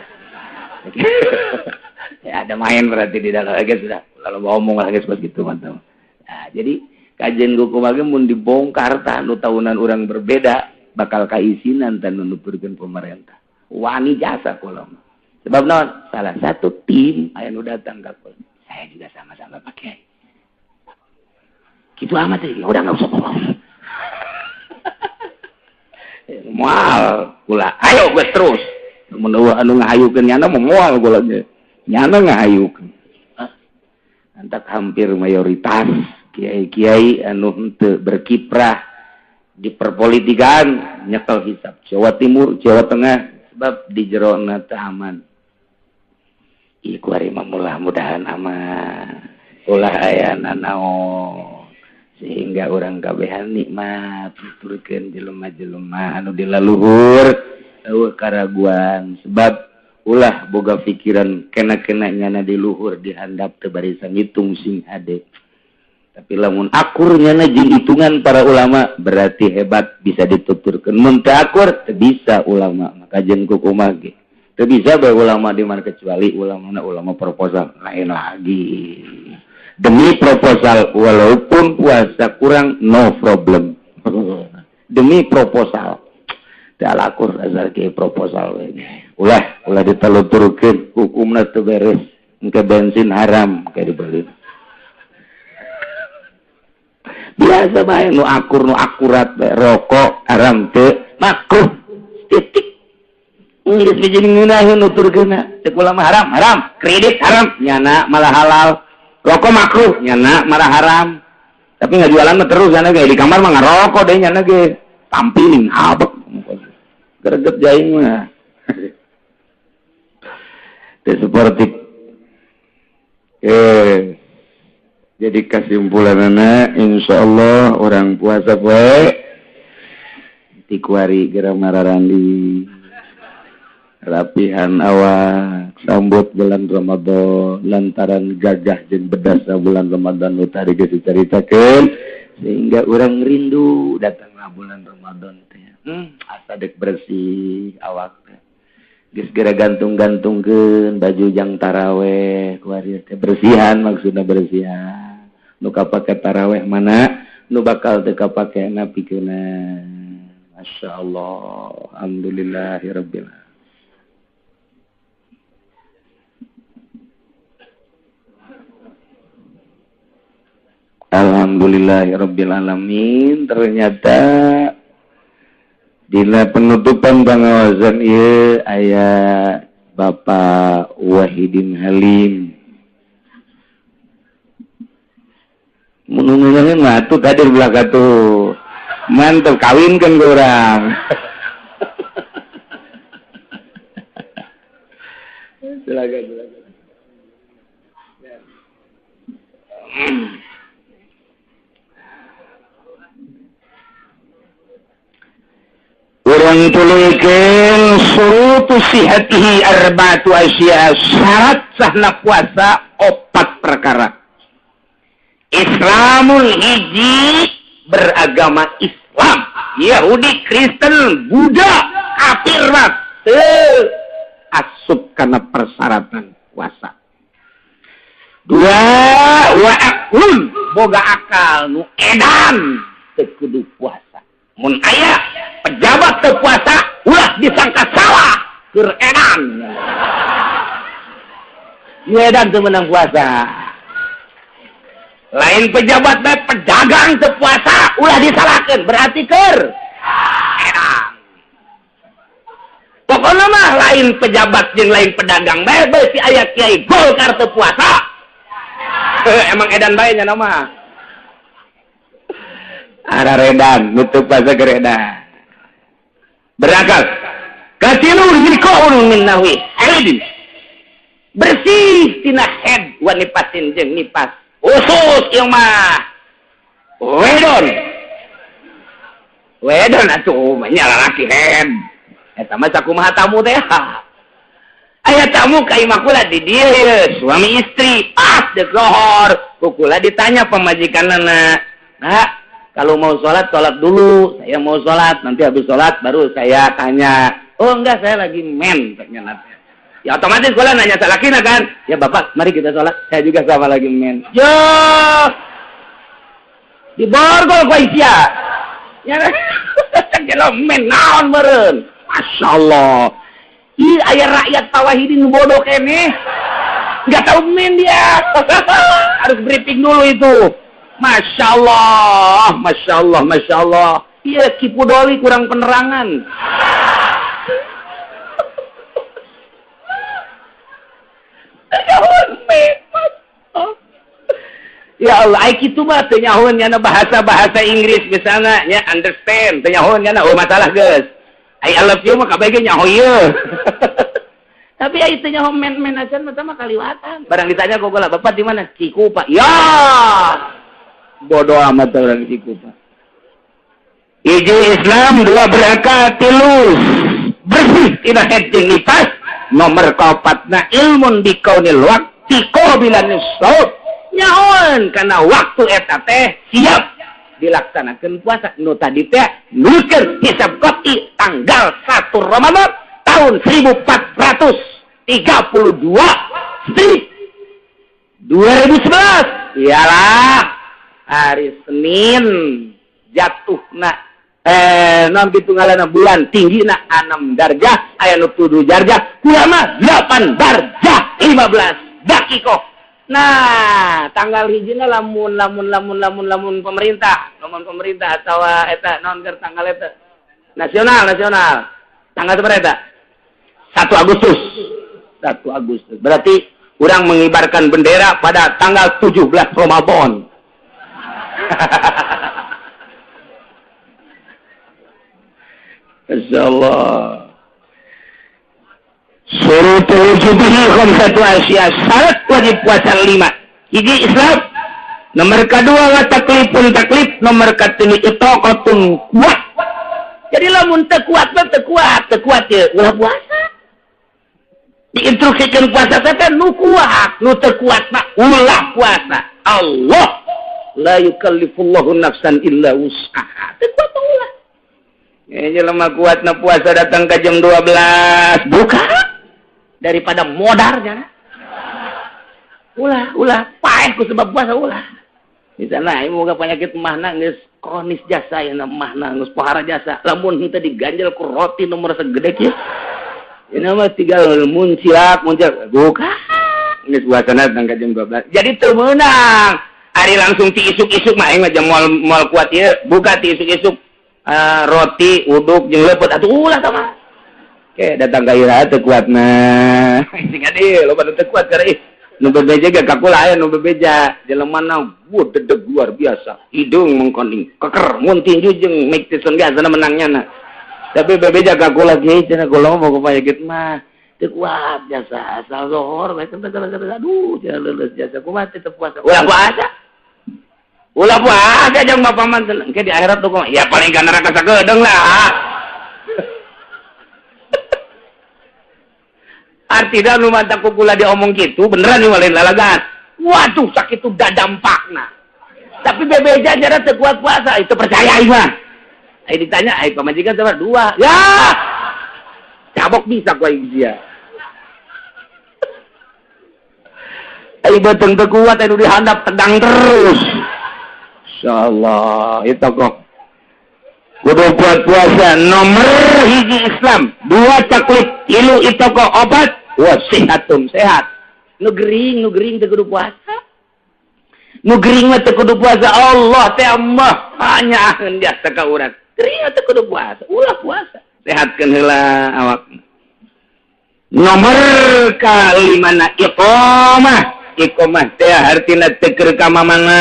Ya ada main berarti di dalam lagi sudah lalu ngomong lagi seperti itu mantap. Nah, jadi kajian hukum lagi mun dibongkar tah nu tahunan orang berbeda bakal kaisinan tan nu nuturkeun pemerintah. Wani jasa kula mah. Sebab naon? Salah satu tim aya nu datang ka kula. Saya juga sama-sama pakai. Gitu amat sih, udah enggak usah ngomong. Moal kula. Ayo geus terus. Mun anu ngahayukeun nyana moal kula ge. Nyana ngahayukeun. Antak hampir mayoritas kiai-kiai anu henteu berkiprah di perpolitikan nyekel hisab Jawa Timur, Jawa Tengah sebab di jerona teu aman. Ieu kuari mah mudah-mudahan aman. Ulah aya nanaon sehingga urang kabehan nikmat nuturkeun jelema-jelema anu di laluhur eueuh karaguan sebab ulah boga pikiran kena-kena nyana di luhur dihandap teu barisan ngitung sing hade. Tapi lamun akur nyana jeung hitungan para ulama berarti hebat bisa dituturkeun. Mun teu akur teu bisa ulama maka jeung kukumaha ge. Teu bisa bae ulama di mana kecuali ulamana ulama proposal lain lagi. Demi proposal walaupun puasa kurang no problem. Demi proposal. Teu lakur asal ke proposal we. Ulah ulah diteluturkeun hukumna teu beres. Engke bensin haram kayak dibeli. Biasa bae nu akur nu akurat bae rokok haram teu makruh titik. Geus bijing ngeunaheun nuturkeunna. Cek ulama haram haram, kredit haram nyana malah halal. Rokok makruh nyana malah haram. Tapi ngajualan mah terus nyana ge di kamar mah ngarokok deh nyana ge tampilin abek. Greget jaing mah. Teu seperti jadi kesimpulanana insyaallah orang puasa poe tikuari geura mararandi rapihan awak sambut bulan Ramadan lantaran gagah jeung bedasna bulan Ramadan nu tadi geus dicaritakeun sehingga urang rindu datanglah bulan Ramadan teh. Asa deuk bersih awak teh. Geus geura gantung-gantungkeun baju jang taraweh kuari teh bersihan maksudna bersihan. Nu kapake taraweh mana nu bakal teu kapakena pikeunna. Masyaallah, alhamdulillahirabbil alamin. Alhamdulillahirabbil alamin. Ternyata dina penutupan pangawasan ieu aya Bapak Wahidin Halim. Mun ngeunaheun mah atuh kadir belaka tuh. Mantep kawinkeun ku urang. Silakan silakan. Urang tuluykeun surutu sihatihi arba'atu asya, syarat sahna puasa opat perkara. Islamul hiji beragama Islam, Yahudi, Kristen, Buddha, kafir mah teu asup kana persyaratan puasa. Dua, wa aqlun boga akal nu edan teu kudu puasa. Mun aya pejabat teu puasa ulah disangka salah keur edan. Nu edan teu meunang puasa. Lain pejabat bae pedagang teu puasa ulah disalahkeun berarti keur edan. Pokona mah lain pejabat jeung lain pedagang bae beusi aya kiai Golkar teu puasa. Emang edan bae nya mah. Ara redan nutup puasa keur edan. Berakal. Katilu zikaun min nahwi haidin. Bersih tina head wa nipasin jeung nipas. Usus ieu mah. Wedon. Wedon atuh mah nya lalaki head. Eta mah sakumaha tamu teh. Aya tamu ka imah kula di dieu suami istri pas deuk lohor. Ku kula ditanya pamajikanna, "Nak, kalau mau sholat, sholat dulu. Saya mau sholat, nanti habis sholat baru saya tanya." "Oh enggak, saya lagi men." Ya otomatis kula nanya salakina kan. "Ya bapak, mari kita sholat. Saya juga sama lagi men." Yo, diborgol ku Aisyah. Ya, jelo men naon meureun. Masya Allah. Ih, aya rakyat Pawahidin bodoh keneh. Enggak tahu men dia. Harus briefing dulu itu. Masya Allah, Masya Allah, Masya Allah. Iya, Kipudoli kurang penerangan. Ya Allah, ai kitu mah teu nyahoeun nyana bahasa-bahasa Inggris misalnya nya understand, teu nyahoeun nyana oh masalah geus. Ai I love you mah kabeh ge nyaho ieu. Tapi ai teu nyaho men-men acan mah kaliwatan. Barang ditanya ku kula, "Bapak di mana?" "Cikupa." Ya. Bodoh amat orang Cikupa. Hiji Islam, dua berakal, tilu bersih tina head jeung nipas, nomor kaopatna ilmun bikaunil waqti qabilan shaum. Nyahoan karena waktu eta teh siap dilaksanakeun puasa. Nu tadi teh nuliskeun hisab qat'i tanggal 1 Ramadan tahun 1432 strip 2011. Iyalah hari Senin jatuhna non hitunganna bulan tinggina 6 darjah aya nu 7 darjah kurang 8 darjah 15 dakikoh. Nah, tanggal hijina lamun lamun lamun lamun lamun pemerintah, lamun pemerintah atawa eta naon keur tanggal eta nasional nasional. Tanggal sabaraha eta? 1 Agustus. 1 Agustus. Berarti urang mengibarkan bendera pada tanggal 17 Ramadan. Insyaallah. Surutul wujubihi khamsatu asya, syarat wajib puasa 5. Hiji Islam, nomor kedua wa taklifun taklif, nomor katilu itaqatun kuat. Jadi lamun teu kuat mah teu kuat, teu kuat ye ulah puasa. Diinstruksikan puasa teh nu kuat, nu teu kuat mah ulah puasa. Allah la yukallifullahu nafsan illa wus'aha. Teu kuat mah ulah. Jelema kuatna puasa datang ke jam 12, buka daripada modarnya. Ulah, ulah, paeh ku sebab puasa ulah. Misalnya ieu moga penyakit mahna geus kronis jasa ya mahna geus pohara jasa. Lamun henteu diganjel ku roti nomor segede kieu. Ini mah tinggal muncilak, muncilak. Buka. Geus puasana datang ke jam 12. Jadi teu meunang. Ari langsung ti isuk-isuk mah aing mah jam moal kuat ieu, buka ti isuk-isuk. Roti uduk jeung leupeut atuh ulah tah mah. Ke datang ka ira teu kuatna. Sing ade loba nu teu kuat karena ih nu bebeja ge ka kula aya nu bebeja jelemana wuh dedeg luar biasa. Hidung mengkoning keker mun tinju jeung Mike Tyson ge asana menangnya na. Tapi bebeja ka kula ge cenah kula mah boga penyakit mah teu kuat jasa asal zohor bae aduh cenah leuleus jasa kumaha teu puasa. Ulah puasa. Ulah puasa jeung bapak mah engke di akhirat tuh ya paling ka neraka sakedeung lah. Artinya nu mantap ku kula diomong kitu beneran ieu lain lalagan. Waduh sakitu dadampakna. Tapi bebeja jara teu kuat puasa itu percaya ieu mah. Ai ditanya ai pamajikan sabar 2. Ya. Cabok bisa ku aing sia. Ai beuteung teu kuat anu dihandap tegang terus. Insyaallah itu kok. Kudu kuat puasa nomor hiji Islam, 2 taklif, 3 itu kok obat, wa sehatun sehat. Nu gering teu kudu puasa. Nu gering mah teu kudu puasa Allah teh mah hanya jasa ka urang. Gering teu kudu puasa, ulah puasa. Sehatkeun heula awak. Nomor kalimana iqamah. Iqamah teh hartina teu keur ka mamana.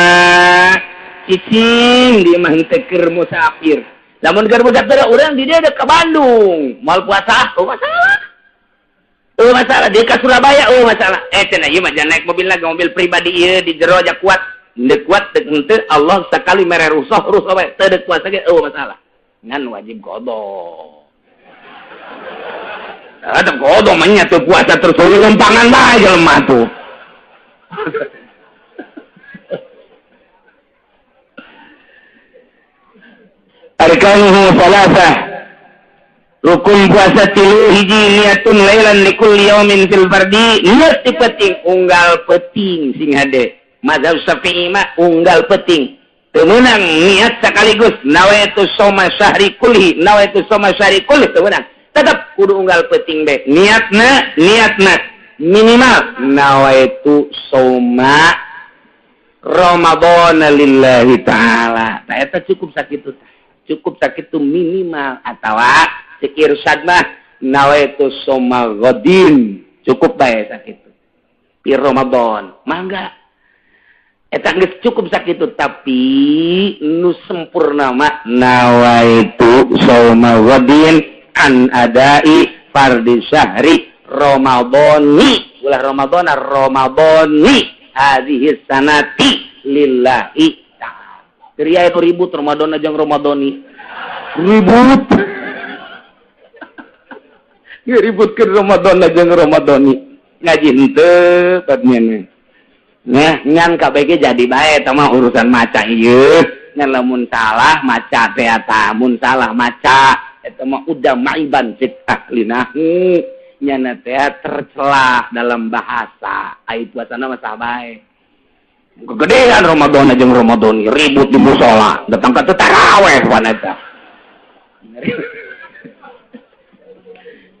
Cicing di mah teu keur musafir. Lamun keur musafir urang di dieu ka Bandung, moal puasa, oh masalah. Oh masalah dia ka Surabaya, oh masalah. Cenah ieu mah jangan naik mobil lagi, mobil pribadi ieu di jero aja kuat. Henteu kuat teu henteu Allah sakali mere rusuh, rusuh bae teu deuk puasa ge oh masalah. Ngan wajib qada. Ada qada mah nya teu puasa terus lumpangan bae jelema tuh. Arkanuhu salasah. Rukun puasa 3 hiji niatun lailan likulli yaumin fil fardi. Niat ti penting unggal penting sing hade. Mazhab Syafi'i mah unggal penting. Teu meunang niat sekaligus nawaitu shauma syahri kulli, nawaitu shauma syahri kulli teu meunang. Tetep kudu unggal penting be. Niatna, niatna minimal nawaitu shauma Ramadan lillahi ta'ala. Tah eta cukup sakitu tah. Cukup sakitu minimal atawa cek irsyad mah nawaitu shauma ghadin cukup bae sakitu pi Ramadan mangga eta geus cukup sakitu tapi nu sempurna mah nawaitu shauma ghadin an adai fardhi syahri Ramadhani ulah Ramadhana Ramadhani hadhihi sanati lillahi ta'ala. Ria itu ribut Ramadan aja Ramadhani ribut. Ributkeun Ramadan aja Ramadhani ngaji henteu patnya. Nah, ngan kabeh jadi bae eta mah urusan maca ieu. Ngan lamun salah maca teh eta, mun salah maca eta mah udah maiban fit ahlinahu. Nyana teh tercelah dalam bahasa. Ai puasana mah sah bae. Kegedean Ramadan jeung Ramadan ribut di musola, datang ka taraweh wanita.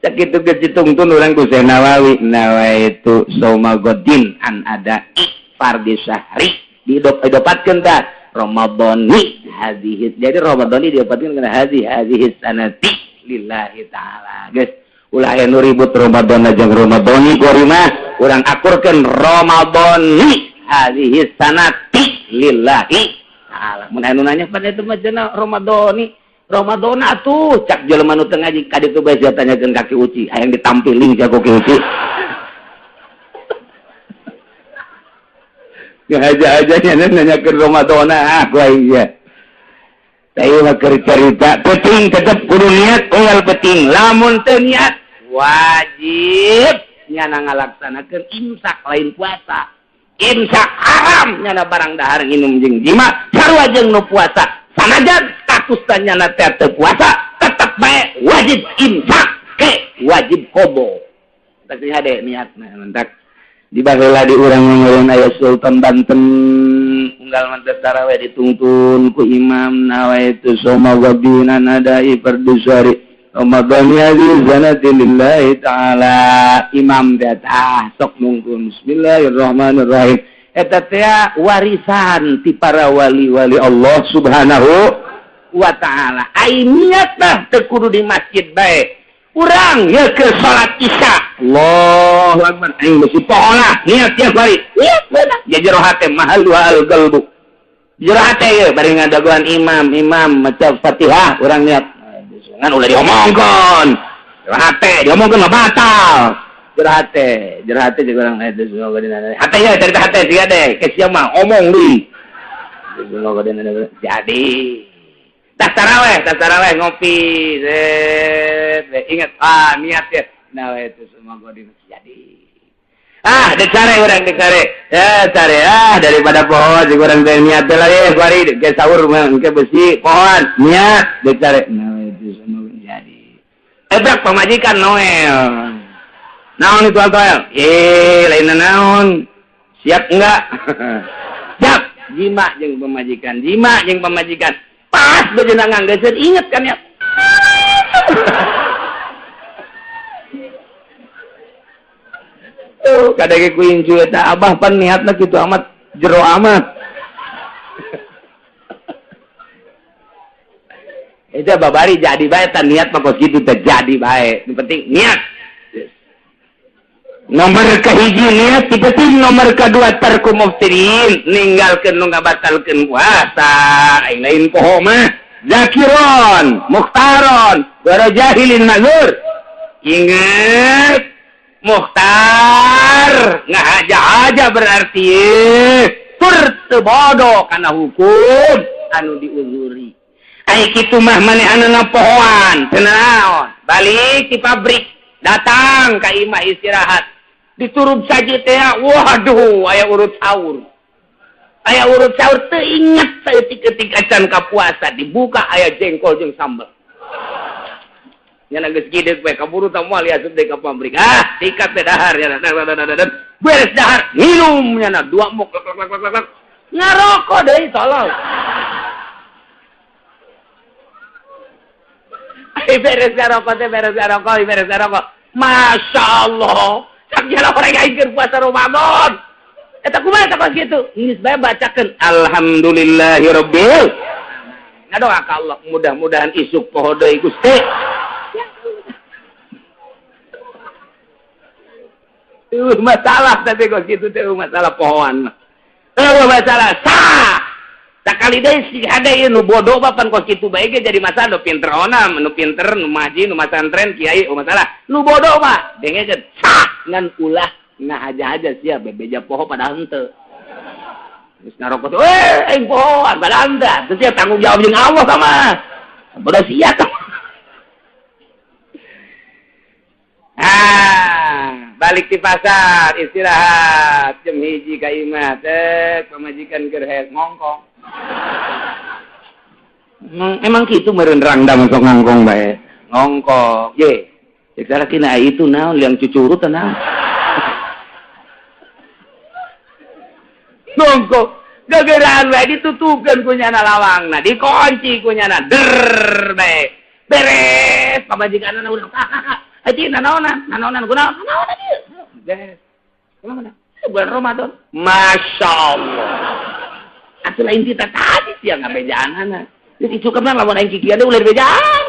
Cak kitu geus ditungtun urang ku Syekh Nawawi, nawaitu sauma godin an ada fardhi syahri didopatkeun tah Ramadhani hadhihi. Jadi Ramadhani diopatkeun kana hadhihi sanati lillahi ta'ala. Geus ulah aya nu ribut Ramadan jeung Ramadhani kuari mah urang akurkeun Ramadhani hadhihi sanati lillahi ta'ala. Mun anu nanya pada itu mah cenah Ramadhani Ramadan atuh cak jelema nu teu ngaji ka ditu bae sia tanyakeun ka Ki Uci hayang ditampiling sia ku Ki Uci. Ngaja-aja nya nanyakeun Ramadan ah ku aing sia. Tah mah keur carita penting tetep kudu niat unggal penting lamun teu niat wajib nyana ngalaksanakeun imsak lain puasa. Imsak haram nyana barang dahar nginum jeung jima sarua jeung nu puasa. Sanajan status nyana teh teu puasa tetep bae wajib imsak ke wajib qobo. Tah hade niatna mentak di baheula di urang ngeureun aya Sultan Banten unggal mantes tarawih ditungtun ku imam nawaitu soma wabina nadai fardhu syari Ramadan hadhi sanati lillahi ta'ala. Imam teh ah sok mungkun bismillahirrahmanirrahim. Eta teh warisan ti para wali-wali Allah Subhanahu wa ta'ala. Ai niat mah teu kudu di masjid bae. Urang ye ke salat Isya. Allahu akbar. Aing mesti poholah niat tiap hari. Niat beunang. Ya jero hate mahal qalbu. Jero hate ye bari ngadagoan imam, imam maca Fatihah urang niat. Ngan ulah diomongkeun. Jero hate diomongkeun mah batal. Jero hate jeung urang eta semoga dina. Hate ye cerita hate siga deh, ke sia mah omong deui. Semoga dina jadi. Tas taraweh ngopi, set, ingat ah niat ya. Nah itu semoga dina jadi. Ah, dicare urang dicare. Ya care ah daripada pohon jeung urang teh niat teh lagi kuari ke sahur mah engke besi pohon niat dicare. Nah itu semoga jadi. Ebrak pamajikan Noel. Naon itu Noel? Lain naon? Siap enggak? Siap. Jima jeung pamajikan, jima jeung pamajikan. Pas bejana nganggeuskeun inget kan ya. Tuh kadang ku incu eta abah pan niatna kitu amat jero amat. Eta babari jadi bae tan niat mah kos kitu teh jadi bae. Nu penting niat. Nomor kahiji niat tipe-tipe nomor kedua tarku muftirin ninggalkeun nu ngabatalkeun puasa aing lain poho mah zakiron mukhtaron gara jahilin mazur ingat mukhtar ngahaja-haja berarti tur teu bodoh kana hukum anu diuzuri ai kitu mah manehanna pohoan teu naon balik ti pabrik datang ka imah istirahat diturub saja teh waduh aya urut sahur teu inget saeutik-eutik acan ka puasa dibuka aya jengkol jeung sambel nyana geus gideg we kaburu tah moal asup deui ka pabrik ah sikat teh dahar nyana beres dahar minum nyana dua mok lak ngarokok deui tolol ai beres ngarokok teh beres ngarokok Masya Allah cak jalan orang aing keur puasa Ramadan eta kumaha eta pas kitu geus bae bacakeun alhamdulillahirabbil ngadoa ka Allah mudah-mudahan isuk poho deui Gusti. Masalah teh kos kitu teh masalah pohoan mah. Masalah sah. Sakali deui si hade ieu nu bodoh bapan kos kitu bae ge jadi masalah nu pinter onam, nu pinter nu maji, nu masantren kiai masalah. Nu bodoh mah dengekeun sah ngan ulah ngahaja-haja sia bebeja poho padahal henteu. Geus ngarokok we aing pohoan padahal henteu. Teu sia tanggung jawab jeung Allah sama. Bodoh sia tah. Ah, balik di pasar istirahat jam 1 ka imah teh pamajikan keur hees ngongkong. Emang kitu meureun rangdang sok ngongkong bae. Ngongkong. Ye. Cek salakina itu naon liang cucurut naon. Nongko gegeraan we ditutupkeun ku nyana lawangna, dikunci ku nyana. Der bae. Beres pamajikanna urang kakak. Aji nanaonan, nanaonan kunaon? Nanaonan ieu. Beres. Kumaha? Bulan Ramadan. Masya Allah. Atuh lain kita tadi sia ngabejaanana. Geus isukeun lamun aing kikieu ulah dibejaan.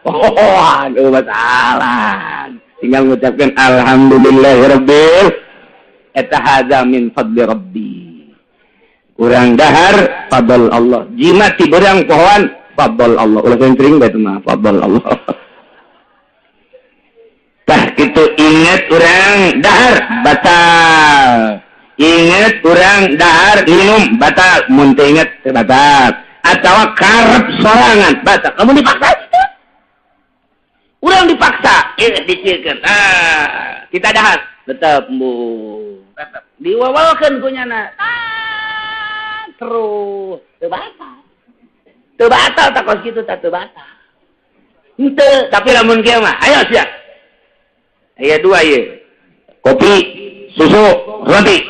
Oh, aduh masalah. Tinggal ngucapkan alhamdulillahirabbil eta hadza min fadli rabbi. Urang dahar fadl Allah. Jima ti berang pohoan fadl Allah. Ulah sering bae mah fadl Allah. Tah kitu inget urang dahar batal. Inget urang dahar minum batal. Mun teu inget teu batal. Atawa karep sorangan batal. Kamu dipaksa gitu. Urang dipaksa, dicikeun. Ah, kita dahar tetep bu. Tetep diwawalkeun ku nyana. Ah, terus teu batal. Teu batal tak kos kitu tah teu batal. Henteu, tapi lamun kieu mah, ayo sia. Aya dua ieu. Kopi, susu, roti.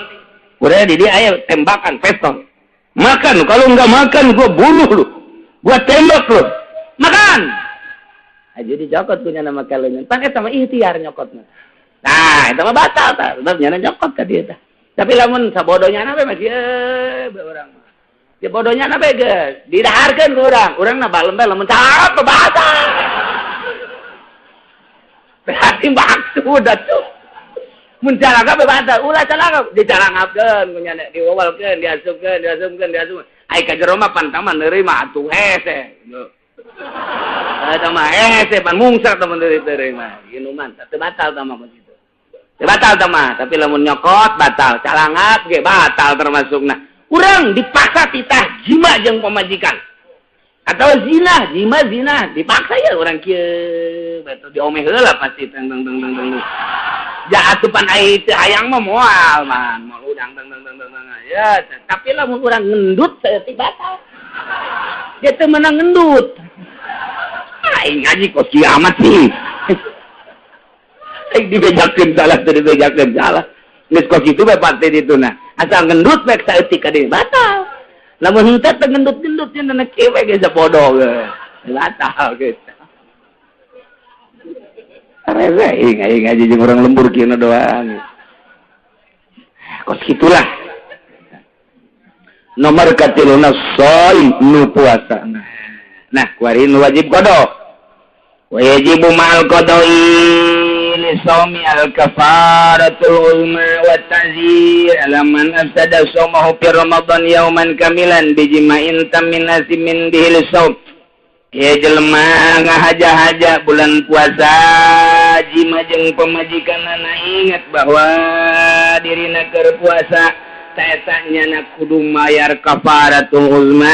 Udah di dia aya tembakan pistol. Makan, kalau enggak makan gua bunuh lu. Gua tembak lu. Makan. Aja dijokot punya nama kalian. Pan eta mah ikhtiar nyokotna. Nah, eta mah batal tah. Sebab nyana nyokot ka dieu tah. Tapi lamun sabodonya na we masih urang mah. Ya bodohnya na we geus didaharkeun ku urang. Urang na balem bae lamun cap batal. Berarti maksud atuh. Mun calangap batal, ulah calangap dicalangapkeun ku nyana diwawalkeun, diasupkeun, diasupkeun, diasupkeun. Ai ka jero mah pan tah mah neureui mah atuh hese. Eta mah hese pan mungsak tah mun neureui mah. Inuman teu batal tah mah kitu. Teu batal tah mah, tapi lamun nyokot batal, calangap ge batal termasukna. Urang dipaksa titah jima jeung pamajikan. Atau zina, jima zina, dipaksa ya urang kieu, betul diomeh heula pasti teng teng teng teng teng. Ja atupan ai teu hayang mah moal man, moal udang teng teng teng teng. Ya, tapi lamun urang ngendut saeutik batal. Dia teu meunang ngendut. Aing ngaji kok kiamat sih. Aing dibejakeun salah teu dibejakeun salah. Geus kos kitu bae parte ditu nah. Asal ngendut bae saeutik ka dieu batal. Lamun henteu teu ngendut-ngendut nya na kieu we geus bodoh ge. Batal geus. Arese aing aing ngaji jeung urang lembur kieu doang. Kos kitulah. Nomor katiluna shaim nu puasa. Nah, kuari nu wajib qada. Wa yajibu ma'al qada'i li shaumi al-kafaratul uzma wa ta'zir ala man afsada shaumahu fi Ramadan yauman kamilan bijima'in tammin asimin bihi lishaum. Ya jelema ngahaja-haja bulan puasa jima jeung pamajikanana ingat bahwa dirina keur puasa eta nyana kudu mayar kafaratul uzma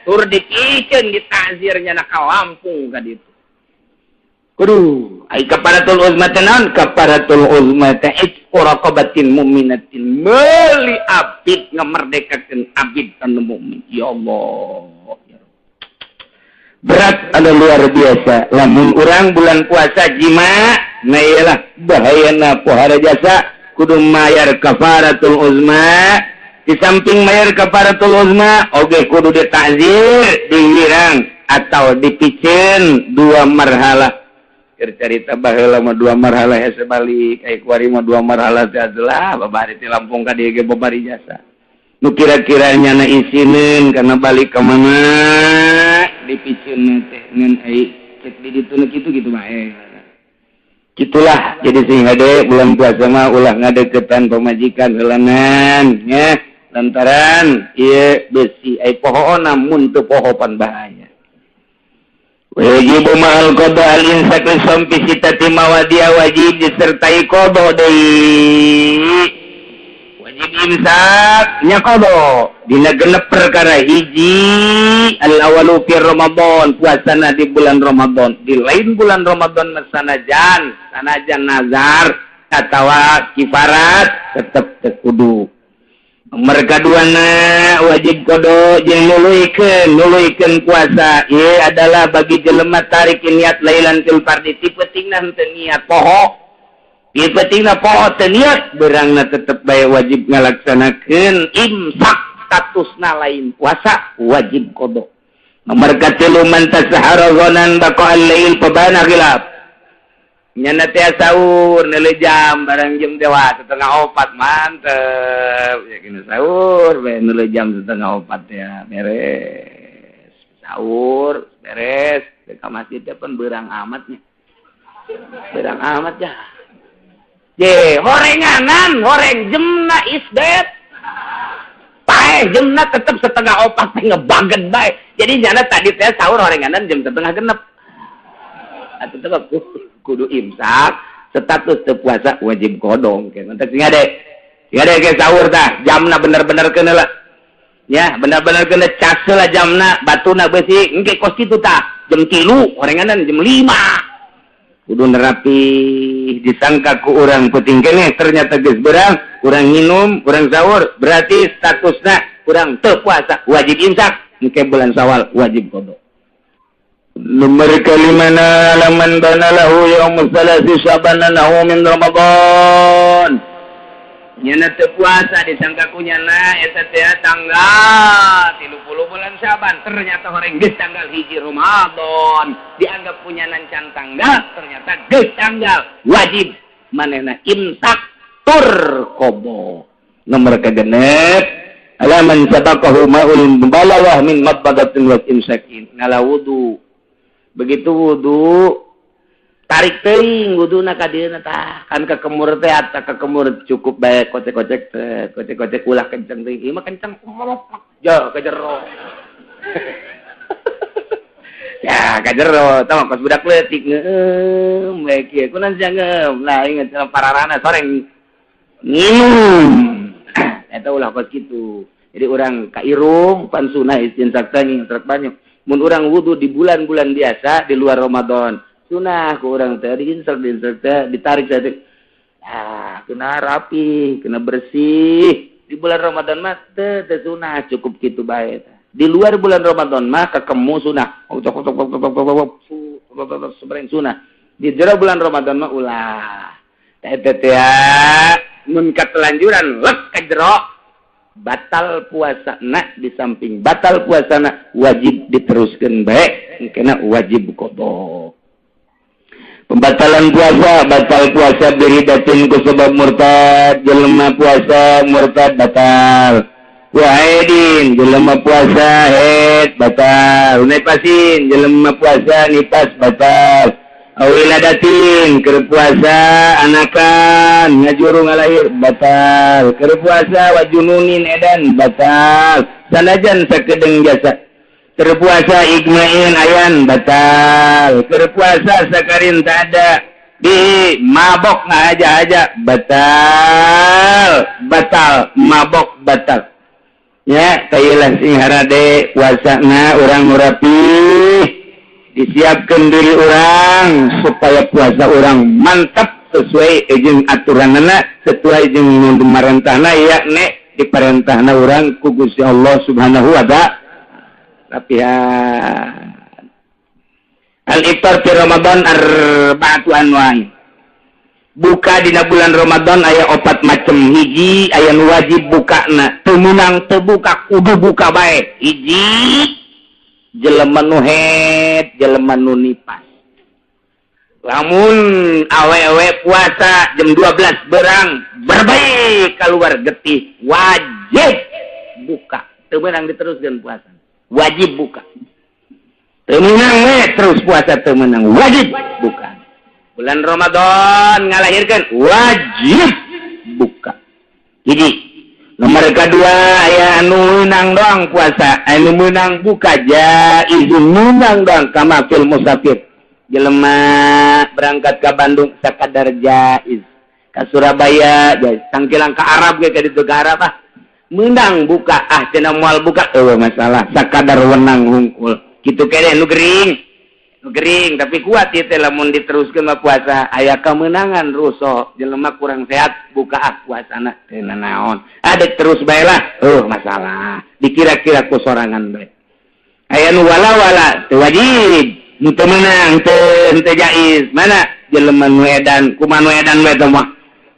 tur dipikeun ditazir nyana ka Lampung ka ditu. Kudu ai kafaratul uzma teh naon? Kafaratul uzma teh itqu raqabatin mu'minatin, meuli abid ngamerdekakeun abid anu mukmin. Ya Allah, berat anu luar biasa lamun urang bulan puasa jima nah iyalah bahayana pohara jasa kudu mayar kafaratul uzma. Di samping mayar kafaratul uzma oge kudu ditazir, dihirang atau dipiceun dua marhalah. Keur carita baheula mah dua marhalah hese balik, ai kuari mah dua marhalah teh adalah babari ti Lampung ka dieu ge babari jasa. Nu kira-kira nyana isineun kana balik ka mana dipiceun teh ngan ai cek di ditu nu kitu kitu bae. Gitulah jadi sing hade bulan puasa mah ulah ngadeukeutan pamajikan heulanan nya lantaran ieu besi ai pohoona mun teu poho pan bahaya. Wajib ma'al qada al-insak sampai sitati mawadia wajib disertai qada deui. Wajib imsak nya qada dina genep perkara hiji al-awalu fi Ramadan, puasana di bulan Ramadan. Di lain bulan Ramadan sanajan sanajan nazar atawa kifarat tetep teu kudu. Nomor kaduana wajib qada jeung nuluykeun puasa ieu adalah bagi jelema tarik niat lailan fil fardi ti peutingna henteu niat poho. Ieu pentingna poho teu niat beurangna tetep bae wajib ngalaksanakeun imsak statusna lain puasa wajib qada. Nomor katilu man tasahara ghanan baqa al-lail fabana khilaf. Nyana teh sahur neuleuh jam barang jam teh wah 3:30 mantep ya kena sahur bae neuleuh jam 3:30 ya beres sahur beres ka masjid teh pun beurang amat nya beurang amat ya ye horenganan horeng jemna isdet paeh jemna tetep 3:30 teh ngebaget bae jadi nyana tadi teh sahur horenganan jam 5:30 atuh tetep kudu imsak status teu puasa wajib kodong ke mantap sing ade ke sahur tah jamna bener-bener keuna lah ya bener-bener keuna cas lah jamna batuna beusi engke kos kitu tah jam 3 horenganan jam 5 kudu nerapi disangka ku urang penting keneh ternyata geus beurang urang nginum urang sahur berarti statusna urang teu puasa wajib imsak engke bulan Syawal wajib qada. Nomor kalimana laman bana lahu yaumul salasi sya'ban anahu min Ramadan. Nyana teu puasa disangka ku nyana eta teh tanggal 30 bulan Syaban ternyata horeng geus tanggal 1 Ramadan dianggap punya can tanggal ternyata geus tanggal wajib manehna imsak tur qada. Nomor kagenep alaman sabaqahu ma'ul mubalawah min mabadatin wa imsakin ngala wudu. Begitu wudu tarik teuing wuduna ka dieuna tah kan kekemur teh ata kekemur cukup bae kocek-kocek teh kocek-kocek ulah kenceng teuing ieu mah kenceng ja ka jero ya ka jero tah mah kos budak leutik ngeum bae kieu kunaon sia ngeum lah inget pararana soreng nginum eta ulah kos kitu jadi urang ka irung pan sunah istinsak teh ngintrek banyak mun urang wudu di bulan-bulan biasa di luar Ramadan sunah ku urang teh diinsek teh ditarik teh ah kena rapi kena bersih di bulan Ramadan mah teh sunah cukup kitu bae di luar bulan Ramadan mah kekemu sunah sebreng sunah di jero bulan Ramadan mah ulah teh teh mun katelanjuran lek ka jero batal puasa nak di samping batal puasa nak wajib diteruskan baik kena wajib qada. Pembatalan puasa batal puasa biridatin ku sebab murtad jelema puasa murtad batal waidin jelema puasa haid batal nipasin jelema puasa nipas batal awiladatin keur puasa anakan ngajuru ngalahir batal keur puasa wajununin edan batal sanajan sakedeung jasa keur puasa igmain ayan batal keur puasa sakarin tak ada di mabok ngaja-aja batal batal mabok batal ya tayeulah sing harade puasana urang nu rapih disiapkan diri orang supaya puasa orang mantap sesuai jeung aturanana sesuai jeung pamarentahna yakni diparentahna urang ku Gusti Allah Subhanahu wa ta'ala. Rapihan al-iftar fi Ramadan arba'atu anwa'i. Buka dina bulan Ramadan aya opat macem. Hiji aya nu wajib bukana teu meunang teu buka kudu buka bae. Hiji jelema nu haid, jelema nu nipas. Lamun awewe puasa jam 12 berang berbaik keluar getih wajib buka. Teu meunang diteruskeun puasa. Wajib buka. Teu meunang we terus puasa teu meunang wajib buka. Bulan Ramadan ngalahirkeun wajib buka. Hiji. Nomor kedua aya anu meunang doang puasa, anu meunang buka jaiz meunang doang kama fil musafir. Jelema berangkat ke Bandung sakadar jaiz. Ka Surabaya jaiz, tangkilang ka Arab ge ka ditu ka Arab ah. Meunang buka ah cenah moal buka eueuh masalah sakadar wenang hungkul. Kitu keneh nu gering. Nu gering tapi kuat ieu teh lamun diteruskeun mah puasa aya kemenangan rusuh jelema kurang sehat buka ah puasana teu nanaon adek terus bae lah masalah dikira-kira ku sorangan bae aya nu wala-wala teu wajib nu teu meunang teu jaiz mana Jelema nu edan kumaha nu edan we teh mah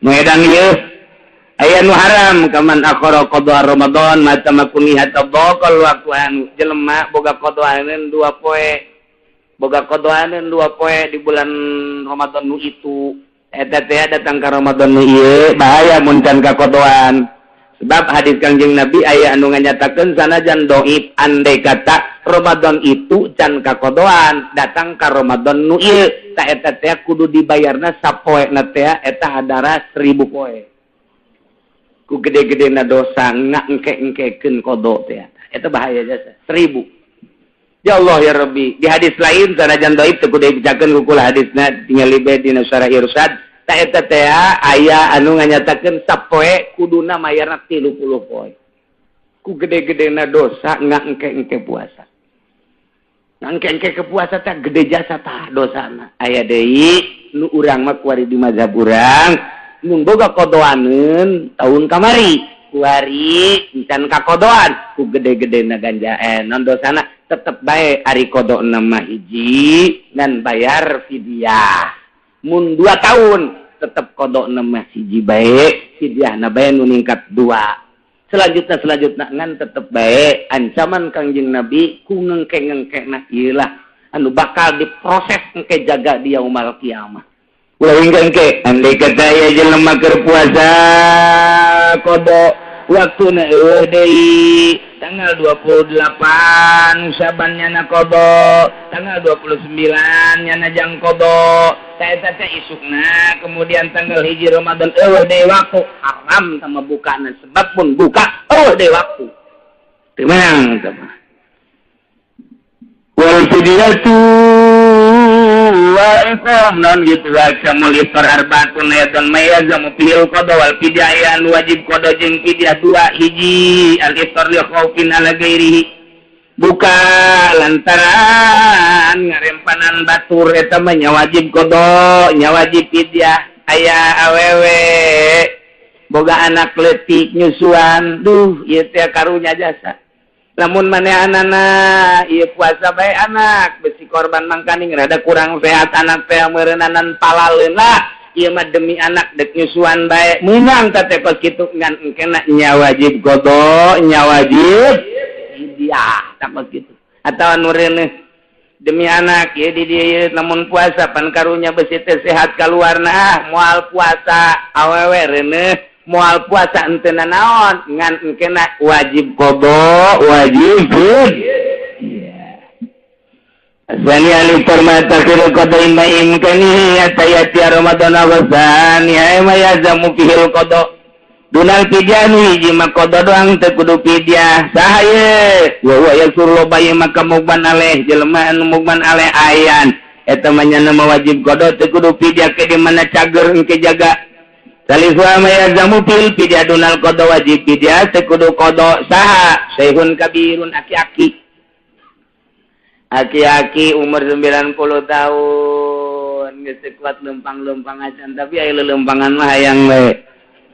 nu edan ieu aya nu haram kaman akhara qada Ramadan mata makuni hatta baqal waktu anu jelema boga qadaaneun dua poe boga qadaaneun dua poe di bulan Ramadan nu itu eta teh datang ka Ramadan nu ieu bahaya mun can ka qadaan. Sebab hadis Kangjeng Nabi aya anu nganyatakeun sanajan dhaif andai kata Ramadan itu can kakodoan datang ka Ramadan nu ieu ta eta teh kudu dibayarna sapoena teh eta hadara 1000 poe. Ku gede-gedena dosa ngangke-engkekeun qada teh eta bahaya jasa 1000. Ya Allah ya Rabbi, di hadis lain sanajan dhaif teu kudu dibejakeun ku kula hadisna tingali bae dina Syarah Irsyad. Ta eta teh aya anu nganyatakeun sapoe kuduna mayarna 30 poe. Ku gede-gedena dosa ngangke-engke puasa. Ngangke-engke ke puasa teh gede jasa tah dosana. Aya deui nu urang mah kuari di mazhab urang mun boga kodoaneun taun kamari kuari encan kakodoan ku gede-gedena ganja non dosana tetep bae ari kodona mah hiji dan bayar fidyah. Mun 2 tahun tetep kodok mah hiji bae fidyahna bae nu ningkat 2. Selanjutna ngan tetep bae ancaman Kangjeng Nabi ku ngengke-ngengkena ieu lah anu bakal diproses engke jaga di yaumul kiamah. Ulah engke andai kata aya jelema keur puasa kodok waktuna eueuh deui tanggal 28 Syaban nyana qada, tanggal 29 nyana jang qada, ta eta teh isukna kemudian tanggal 1 Ramadan eueuh deui waktu haram sama bukana sebab pun buka eueuh deui waktu. Teu meunang teh mah. Wal fidyatu wa iqam non gitu waca mulifar arbaatun ayatan mayazamu fil qada wal fidyah wajib qada jeung fidyah 2 hiji al iftar li khaufin ala ghairihi buka lantaran ngarempanan batur eta mah nya wajib qada nya wajib fidyah. Aya awewe boga anak leutik nyusuan duh ieu teh karunya jasa lamun manehanana ieu puasa bae anak besi korban mangkaning rada kurang sehat anak teh meureunnanan palaleun lah ieu mah demi anak dek nyusuan bae meunang teh kos kitu ngan engkena nya wajib qada nya wajib fidyah tah kos kitu atawa nu reuneuh demi anak ieu di dieu lamun puasa pan karunya besi teh sehat kaluarna moal puasa awewe reuneuh moal puasa henteu nanaon ngan engkena wajib qada wajib fidyah. Asani ali permata kira qada imma imkani atayati Ramadan awsani ay ma yazamu fihil qada dunal fidyah hiji mah qada doang teu kudu fidyah saha ye wa huwa yasurlu bayi maka mugman aleh jelema anu mugman aleh ayan eta mah nya mah wajib qada teu kudu fidyah ke di mana cager engke jaga. Salisu ma yazamu fil fidyah dunal qada wajib fidyah teu kudu qada saha syekhun kabirun aki-aki. Aki-aki umur 90 tahun geus teu kuat lempang-lempang acan tapi aya lelempangan mah hayang we.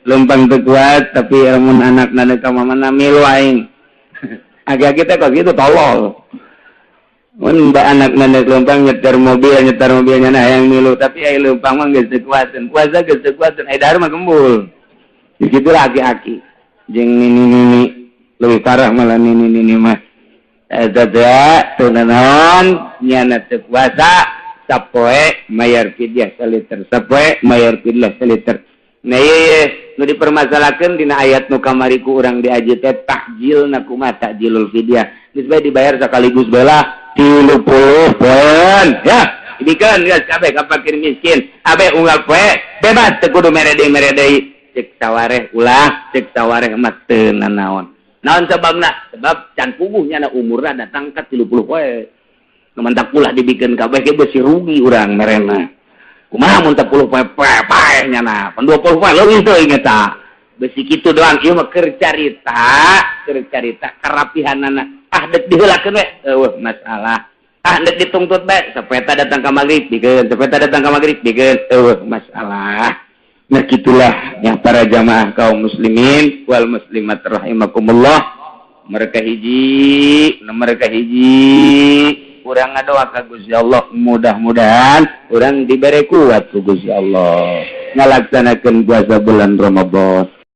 Lempang teu kuat tapi lamun anakna deuk ka mamana milu aing. Aki-aki teh kos kitu tolol. Mun ba anakna deuk lempang nyetir mobil nyana hayang milu tapi aya lempang mah geus teu kuateun. Puasa geus teu kuateun aya dahar mah gembul. Disitulah aki-aki jeung nini-nini leuwih parah malah nini-nini mah. Eta teh teu nanaon nyana teu kuasa sapoe mayar fidyah saliter sapoe mayar fidyah saliter. Nah ieu nu dipermasalahkeun dina ayat nu kamari ku urang diaji teh takjilna kumaha takjilul fidyah. Geus bae dibayar sakaligus bae lah 30 poeun ya. Dibikeun geus kabeh ka fakir miskin. Abe unggal poe bebas teu kudu mere deui cek sawareh ulah cek sawareh mah teu nanaon. Naon sababna? Sebab can puguh nyana umurna datang ka 30 poe. Nu mantak ulah dibikeun kabeh ge beusi rugi urang merena. Kumaha mun 10 poe paeh nyana? Pan 20 poe leuwih teuing eta. Beusi kitu doang ieu mah keur carita karapihanana. Ah dek diheulakeun we eueuh masalah. Ah dek ditungtut bae sapeta datang ka magrib bikeun, sapeta datang ka magrib bikeun eueuh masalah. Nah gitulah yang para jamaah kaum muslimin wal muslimat rahimakumullah. Mereka hiji, mereka hiji Urang ngadoa ka Gusti Allah, mudah-mudahan urang dibere kuat ku Gusti Allah ngalaksanakeun puasa bulan Ramadan.